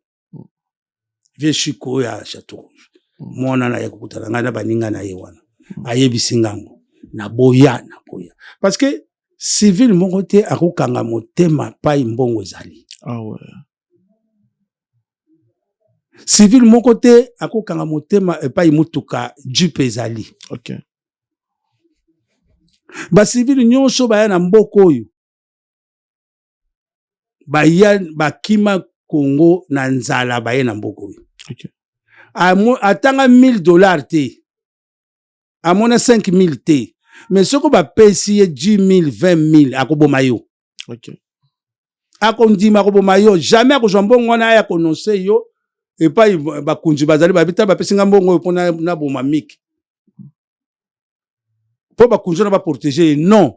vieux Chiko oyo ya Château Rouge. Mwana na ye kokutana ngai na baninga na ye wana, ayebisi ngango, naboya, naboya parce que civil moko te akokanga motema pai mbongo ezali. Ah ouais. Civil moko te akokanga motema epai motuka jeep ezali. Bacivils nyonso baya na mboka oyo, baya bakima Congo na nzala, baye na mboka oyo. Atanga 1000 $ te, amona 5000 te, mais soki bapesi ye 10 000, 20 000, akoboma yo. Akondima akoboma yo. Jamais akozwa mbongo wana aya kononse yo epai bakonzi bazali, babi ta bapesi nga mbongo oyo mpo naboma mike, mpo bakonzi wana baprotéger ye. Non,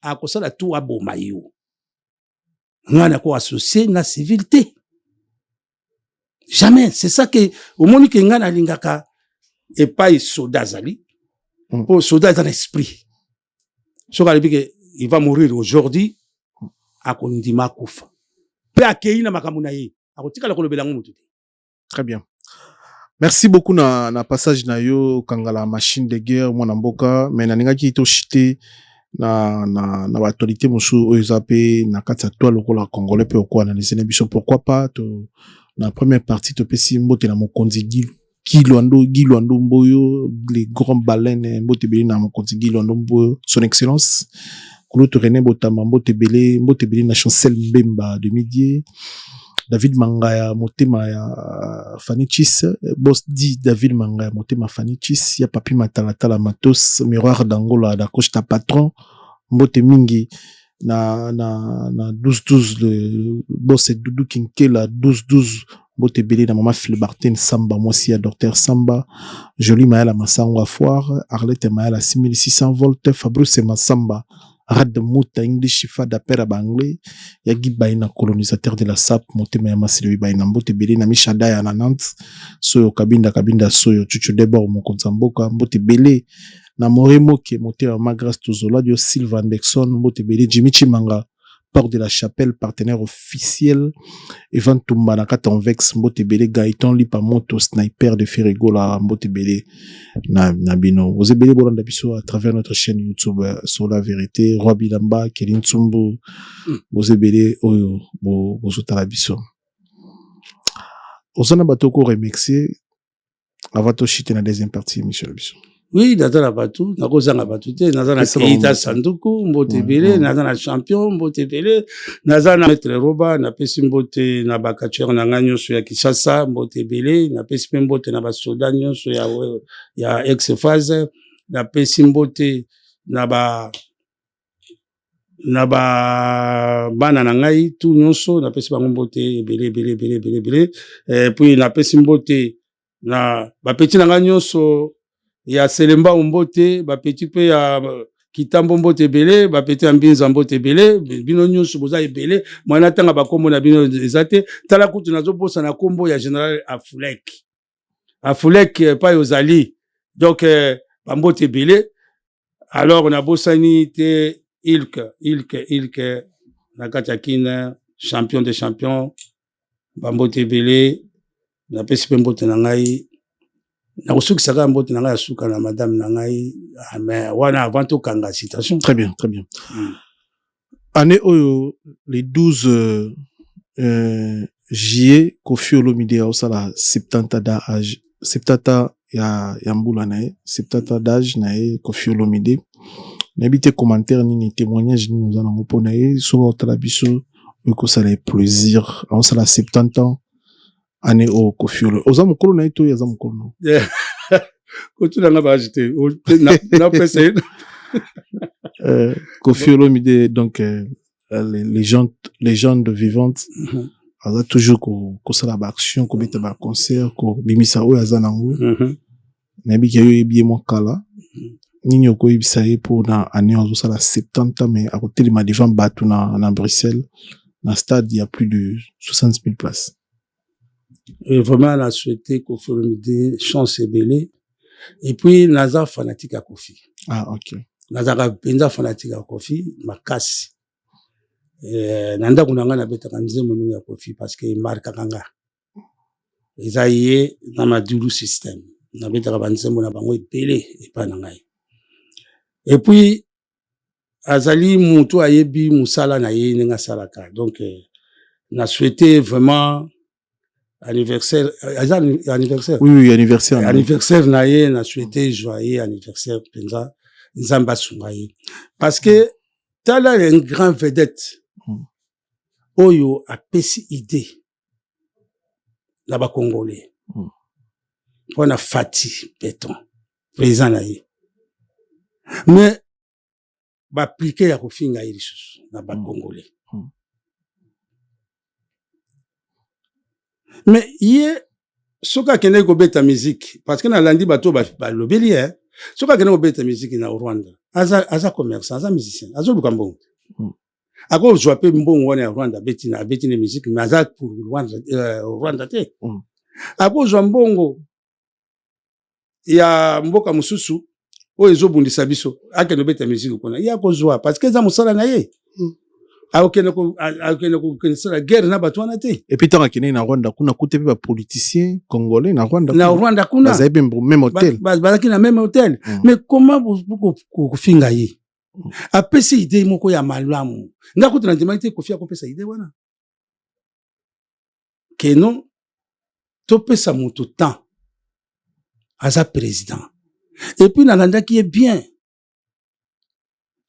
akosala tu aboma yo. Ngai nako associer na civil te, jamais. C'est ça que omoni ke ngai nalingaka epai soda azali, mpo soda eza na esprit. Soki alobi ke il va mourir aujourd'hui, akondima akufa mpe akei na makambo na ye, akotikala kolobela yango motu te. Très bien. Merci beaucoup na passage na yo kangala machine de guerre, mwana mboka. Mais nalingaki toshite na baactualité mosusu oyo eza mpe na kati ya toile lokola congolais mpe okoanalyse na biso. Pourquoi pas to, na première partie, topesi mbote na mokonzi Guy Luando, Guy Luando Mboyo, les grands baleines. Mbote ebele na mokonzi Guy Luando Mboyo, son excellence kulutu René Botama, mbote ebele, mbote ebele na Chancel Mbemba de Midie, David Mangaya motema ya Fanny Chis, boss dit David Mangaya motema Fanny Chis ya Papi Matalatala Matos Miroir d'Angola da Costa patron, mbote mingi na 12 12, le boss Doudou Kinkela 12 12, mbote ebele na mama Philbartine Samba, mwasi ya docteur Samba, Jolie Mayala Masango à Foire, Arlette Mayala 6600 volt, Fabrice Masamba Rad Muta English Fada père ba anglais ya Guy Baina, colonisateur de la SAP, motema ya Masilo Baina, mbote ebele na Mishada ya na Nantes, Soyo Kabinda Kabinda Soyo Chuchu Debord mokonzi ya mboka, mbote ebele na More Moke motema Magras Tozola Dio Silva Anderson, mbote ebele Jimmy Chimanga Porte de la Chapelle, partenaire officiel, Evan Tumba na kati Anvex, mbote ebele Gaëtan Lipa Moto, sniper de Ferregola, mbote ebele na bino. Vous ebele bolanda biso à travers notre chaîne YouTube sur la vérité, Roi Bilamba, Kelin Tsumbu, vous ebele oyo bo bozotala biso. Ozana bato ko remercier avant toshite na deuxième partie émission na biso? Oui, naza na bato, nakozanga bato te. Naza na Keita Sanduku, mbote ebele. Naza na champion, mbote ebele. Naza na maître Roba, napesi mbote na bacatcheur na ngai nyonso ya Kinshasa, mbote ebele. Napesi mpe mbote na basoda nyonso ya ex phase. Napesi mbote na ba bana na ngai tu nyonso, napesi bango mbote ebele ebele ebele ebele ebele. Puis napesi mbote na bapetits na ngai nyonso ya Selembao, mbote bapetits mpe ya Kitambo, mbote ebele bapetits ya Mbinza, mbote ebele. Bino nyonso boza ebele, mwana ntanga bakombo na bino eza te. Tala kutu nazobosana nkombo ya général Afulek, Afulek epai ozali. Donc bambote ebele. Alors nabosani te Ilke, Ilke, Ilke na kati ya Kine, champion de champion, bambote ebele. Napesi mpe mbote na ngai, nakosukisa kaka mbote na ngai ya suka na madame na ngai. Ah, mais wana avant tokanga citation. Très bien, très bien. Année oyo, les 12 juillet, Koffi Olomide aosala 70 d'âge, 70 ya mbula na ye, 70 d'âge na ye. Koffi Olomide, nayebi te commentaire nini, témoignage nini oza nango mpo na ye. Soki aotala biso, oyo ekosala ye plaisir. Aosala 70 ans année oyo Koffi Olo. Oza mokolo na ye to oyo aza mokolo na? Kotuna baage te, napesa ye. Koffi Olomide, donc les légendes vivantes, aza toujours kosala baaction, kobeta baconcert, kobimisa oyo aza nango. Nayebi ke yo oyebi ye mwa kala. Nini okoyebisa ye mpona année oyo azosala 70 ans, mais akotelema devant bato na Bruxelles, na stade ya plus de 60 000 places? Et vraiment na souhaité Koffi Olomide chance ebele. Et puis naza fanatique ya Koffi. Ah, ok. Nazalaka mpenza fanatique ya Koffi makasi. Na ndako na ngai nabetaka nzembo mingi ya Koffi parce que emarkaka nga. Eza ye na Madulu System, nabetaka banzembo na bango ebele epai na ngai. Et puis azali motu ayebi mosala na ye ndenge asalaka. Donc na souhaite vraiment anniversaire, eza anniversaire. Oui, anniversaire. Anniversaire na ye, na souhaite joyeux anniversaire mpenza. Nzambe asunga ye parce que tala, un grand vedette oyo apesi idée na Bacongolais mpona Fatshi Béton, président na ye, mais baappliquer ya kofinga ye lisusu na Bacongolais. Mais ye soki akendaki kobeta musique, parce que nalandi bato balobeli ye, soki akendaki kobeta musique na Rwanda, aza commerçant, aza musicien, azoluka mbongo. Akozwa mpe mbongo wana ya Rwanda, abeti na musique, mais aza pour Rwanda, Rwanda te. Akozwa mbongo ya mboka mosusu oyo ezobundisa biso, akende obeta musique kuna, ye akozwa parce que eza mosala na ye. Akokende kokende guerre na bato wana te. Et puis ntango akendeki na Rwanda kuna, kuta mpe bapoliticien congolais na Rwanda. Na Rwanda kuna. Bazali mpe même hôtel. Bazalaki na même hôtel. Mais comment kofinga ye? Apesi idée moko ya malamu. Nga kutu na ndimaki te Koffi akopesa idée wana keno topesa moto temps, aza président. Et puis nalandaki ye bien,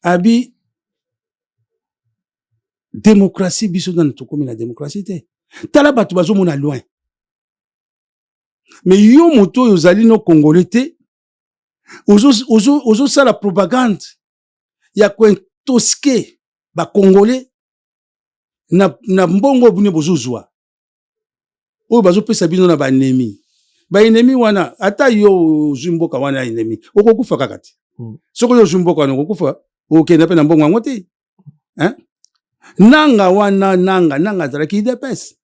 abi démocratie, biso nanu tokomi na démocratie te. Tala bato bazomona loin, mais yo moto oyo ozali no Congolais te, ozosala propagande ya kointoxiquer Bacongolais na mbongo oyo bino bozozwa, oyo bazopesa bino na baennemi. Baennemi wana, ata yo ozwi mboka wana ya ennemi, okokufa kaka te. Soki oyo ozwi mboka wana, okokufa, okende mpe na mbongo yango te, hein? Nanga wana, Nanga azalaki UDPS.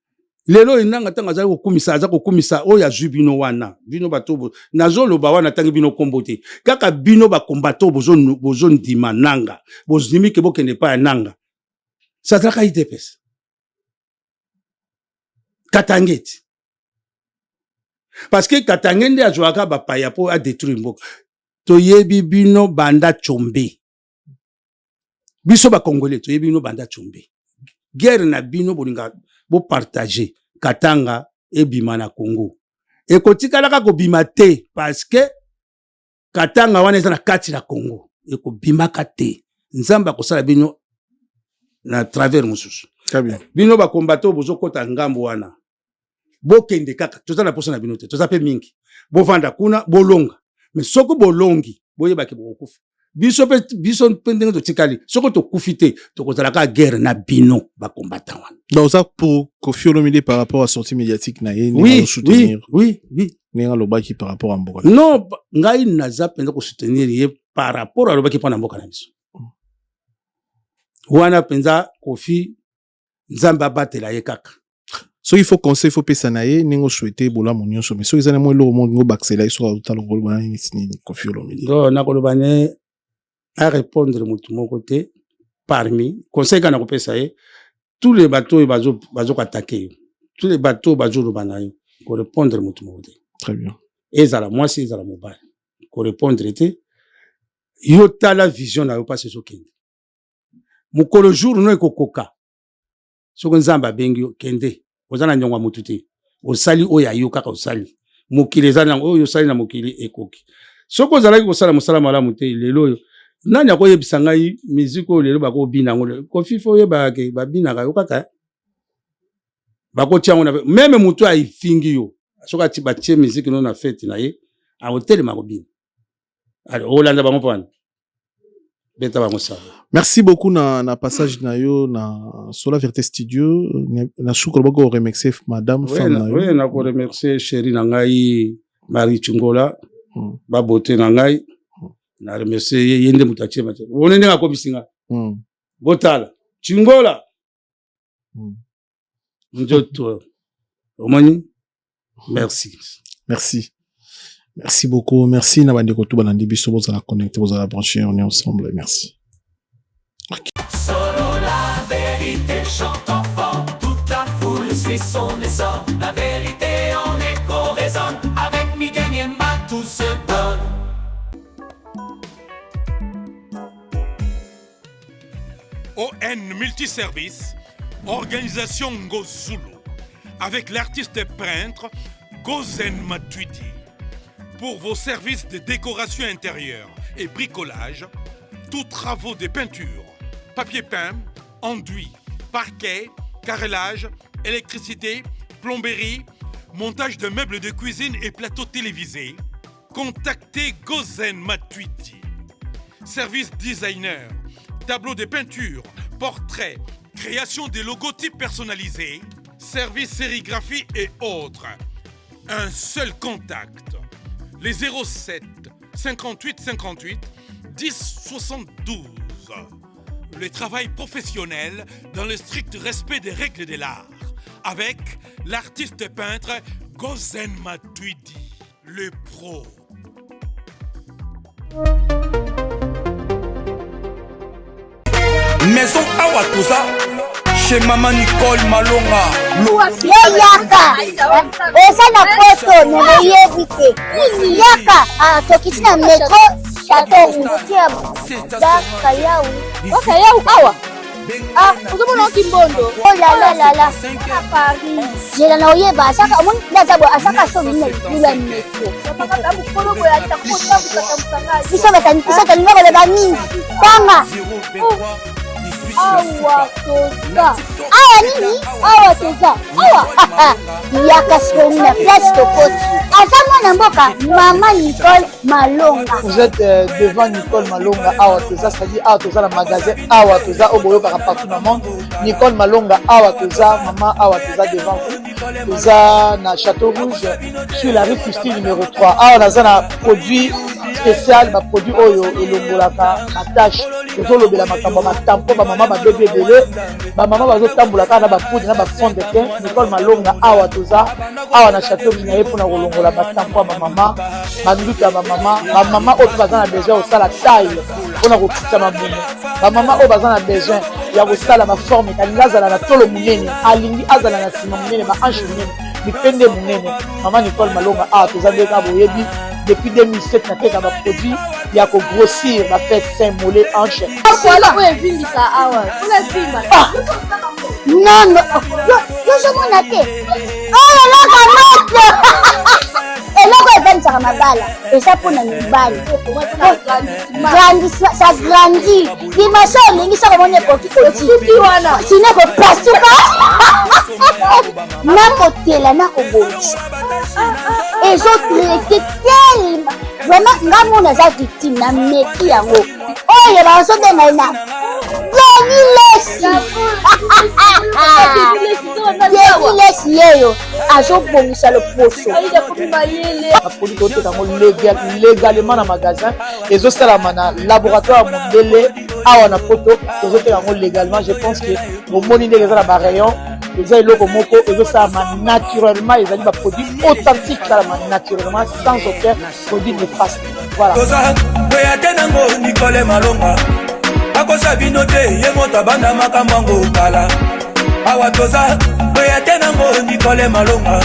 Lelo oyo Nanga, ntango azali kokumisa, aza kokumisa oyo azwi bino wana, bino bato nazoloba wana, ntangi bino nkombo te, kaka bino bakombato bozondima Nanga, bozindimi ke bokende epai ya Nanga. Azalaka UDPS, Katange ti, parce que Katange nde azwaka bapaya mpo adétruire mboka. Toyebi bino banda Tshombe. Biso Bacongolais toyebi bino banda Tshombe. Guerre na bino, bolinga bopartager Katanga ebima na Congo, ekotikalaka kobima te parce que Katanga wana eza na kati na Congo, ekobimaka te. Nzambe akosala bino na travers mosusu. Bino bakombate oyo bozokɔta ngambo wana, bokende kaka, toza na posa na bino te, toza mpe mingi. Bovanda kuna, bolonga, mais soki bolongi, boyebaki bokokufa. Biso mpe, biso mpe ndenge totikali, soki tokufi te, tokozala kaka guerre na bino bakombatan wana. Donc ça, pour Koffi Olomide, par rapport à sortie médiatique na ye, oui oui oui ndenge alobaki par rapport à mboka. Non, ngai naza mpenza kosoutenir ye par rapport alobaki mpo na mboka na biso wana. Mpenza Koffi, Nzambe abatela ye kaka. Soki faut conseil faut pesa na ye, ndenge osouhaite bolamu nyonso, mais soki eza na mwa eloko moko ndenge obakisela ye, soki azotala, koloba na nini nini Koffi Olomide? Donc nakoloba ne arépondre motu moko te. Parmi conseil kaka nakopesa ye, tous les bato oyo bazokoattaquer yo, tous les bato oyo bazoloba na yo, korépondre motu moko te. Très bien. Ezala mwasi, ezala mobali, korépondre te. Yo tala vision na yo, mpasi ezokende. Mokolo jour no ekokoka, soki Nzambe abengi yo, kende. Oza na niongo ya motu te, osali oyo ayo kaka osali. Mokili eza nango, oyo osali na mokili ekoki. Soki ozalaki kosala mosala malamu te, lelo oyo nani akoyebisa ngai miziki oyo lelo bakobina yango? Koffi, faut oyebaka ke babinaka yo kaka, bakotia yango na même motu afingi yo, soki ati batie miziki no na fête na ye, akotelema kobina, olanda bango mpo wana beta bango sala. Merci beaucoup na passage na yo na Sola Vérité Studio. Na suka, lobaka oremercier madame, femme na yo. Oui, nakoremercier chéri na ngai Marie Chungola, babote na ngai. Na remercier ye, ye nde moto atie matie one ndenge akomisi nga. Botala Chungola, nzoto omoni. Merci. Merci. Merci beaucoup. Merci na bandeko tout balandi biso bozala connecté, bozala branché, on est ensemble. Merci. Okay. Solo la vérité chante enfant, toute la foule suit son essor. La vérité en écho résonne, avec Miguel Niema tout se donne. ON Multiservice, Organisation Ngozulu, avec l'artiste peintre Gozen Matuidi. Pour vos services de décoration intérieure et bricolage, tous travaux de peinture, papier peint, enduit, parquet, carrelage, électricité, plomberie, montage de meubles de cuisine et plateaux télévisés, contactez Gozen Matuidi. Service designer, tableau de peinture, portrait, création des logotypes personnalisés, service sérigraphie et autres. Un seul contact. Les 07 58 58 10 72. Le travail professionnel dans le strict respect des règles de l'art. Avec l'artiste peintre Gozen Matuidi, le pro. Maison awa toza chez mama Nicole Malonga. Yo yaka oza na poto me boyebi te yaka ah, tokiti na metro chateau rouge bakayau bakayau awa Ah, ozomona oki mbondo. Oh la la la la. Na Paris. Zela na oyeba asaka omoni ndaza bo asaka so bino lula metro. Biso batani biso tolinga koloba mingi. Tanga. Awa toza. Awa nini? Awa toza. Awa. Yaka sikoyo na place tokoti. Aza mwana mboka mama Nicole Malonga. Vous êtes euh, devant Nicole Malonga awa toza, c'est-à-dire awa toza na magasin awa toza oyo boyokaka partout na monde. Nicole Malonga awa toza, maman awa toza devant vous. Toza na Château Rouge sur la rue Christine numéro 3. Awa naza na produit spécial, ba produit oyo elongolaka ba tâche. Tozolobela makambo ya matampo ba mama babebi ebele, ba mama bazotambola kaka na ba poudre na ba fond de teint. Nicole Malonga awa toza awa na Château Rouge na ye mpona kolongola ba tampon ya ba mama. Banduta ya bamama, bamama oyo mpe baza na besoin ya kosala taille mpona kokitisa mabumu, bamama oyo baza na besoin ya kosala baforme, alingi azala na tolo monene, alingi azala na nsima monene, bahanche monene, mipende monene. Mama Nicole Malonga awa toza nde kaka boyebi depuis 2007 nateka baproduit ya kogrossir bafesse, sein, mollet, hanche. Oyo evimbisa awa ah! Non, yozomona te oyo eloko moto eloko evandisaka mabala eza mpo na mibali ça grandit dimension olingi soko omoni ekoki koti sino ekopasuka nakotela nakobongisa ezotraite telema vraiment nga mona aza victime na meki yango oyo bazobenga ye na Denis Lessi Denis Lessi yeyo azobongisa loposo baproduit toteka yango légalement na magasin ezosalama na laboratoire ya mondele awa na poto tozoteka yango légalement. Je pense que bomoni ndenge eza na barayon, eza eloko moko ezosalama naturellement, ezali baproduit authentique, esalama naturellement sans aucun produit néfaste. Voilà. Toza kweya te nango Nicole Malonga akosa bino te, ye moto abanda makambo yango kala. Awa toza kweya te nango Nicole Malonga.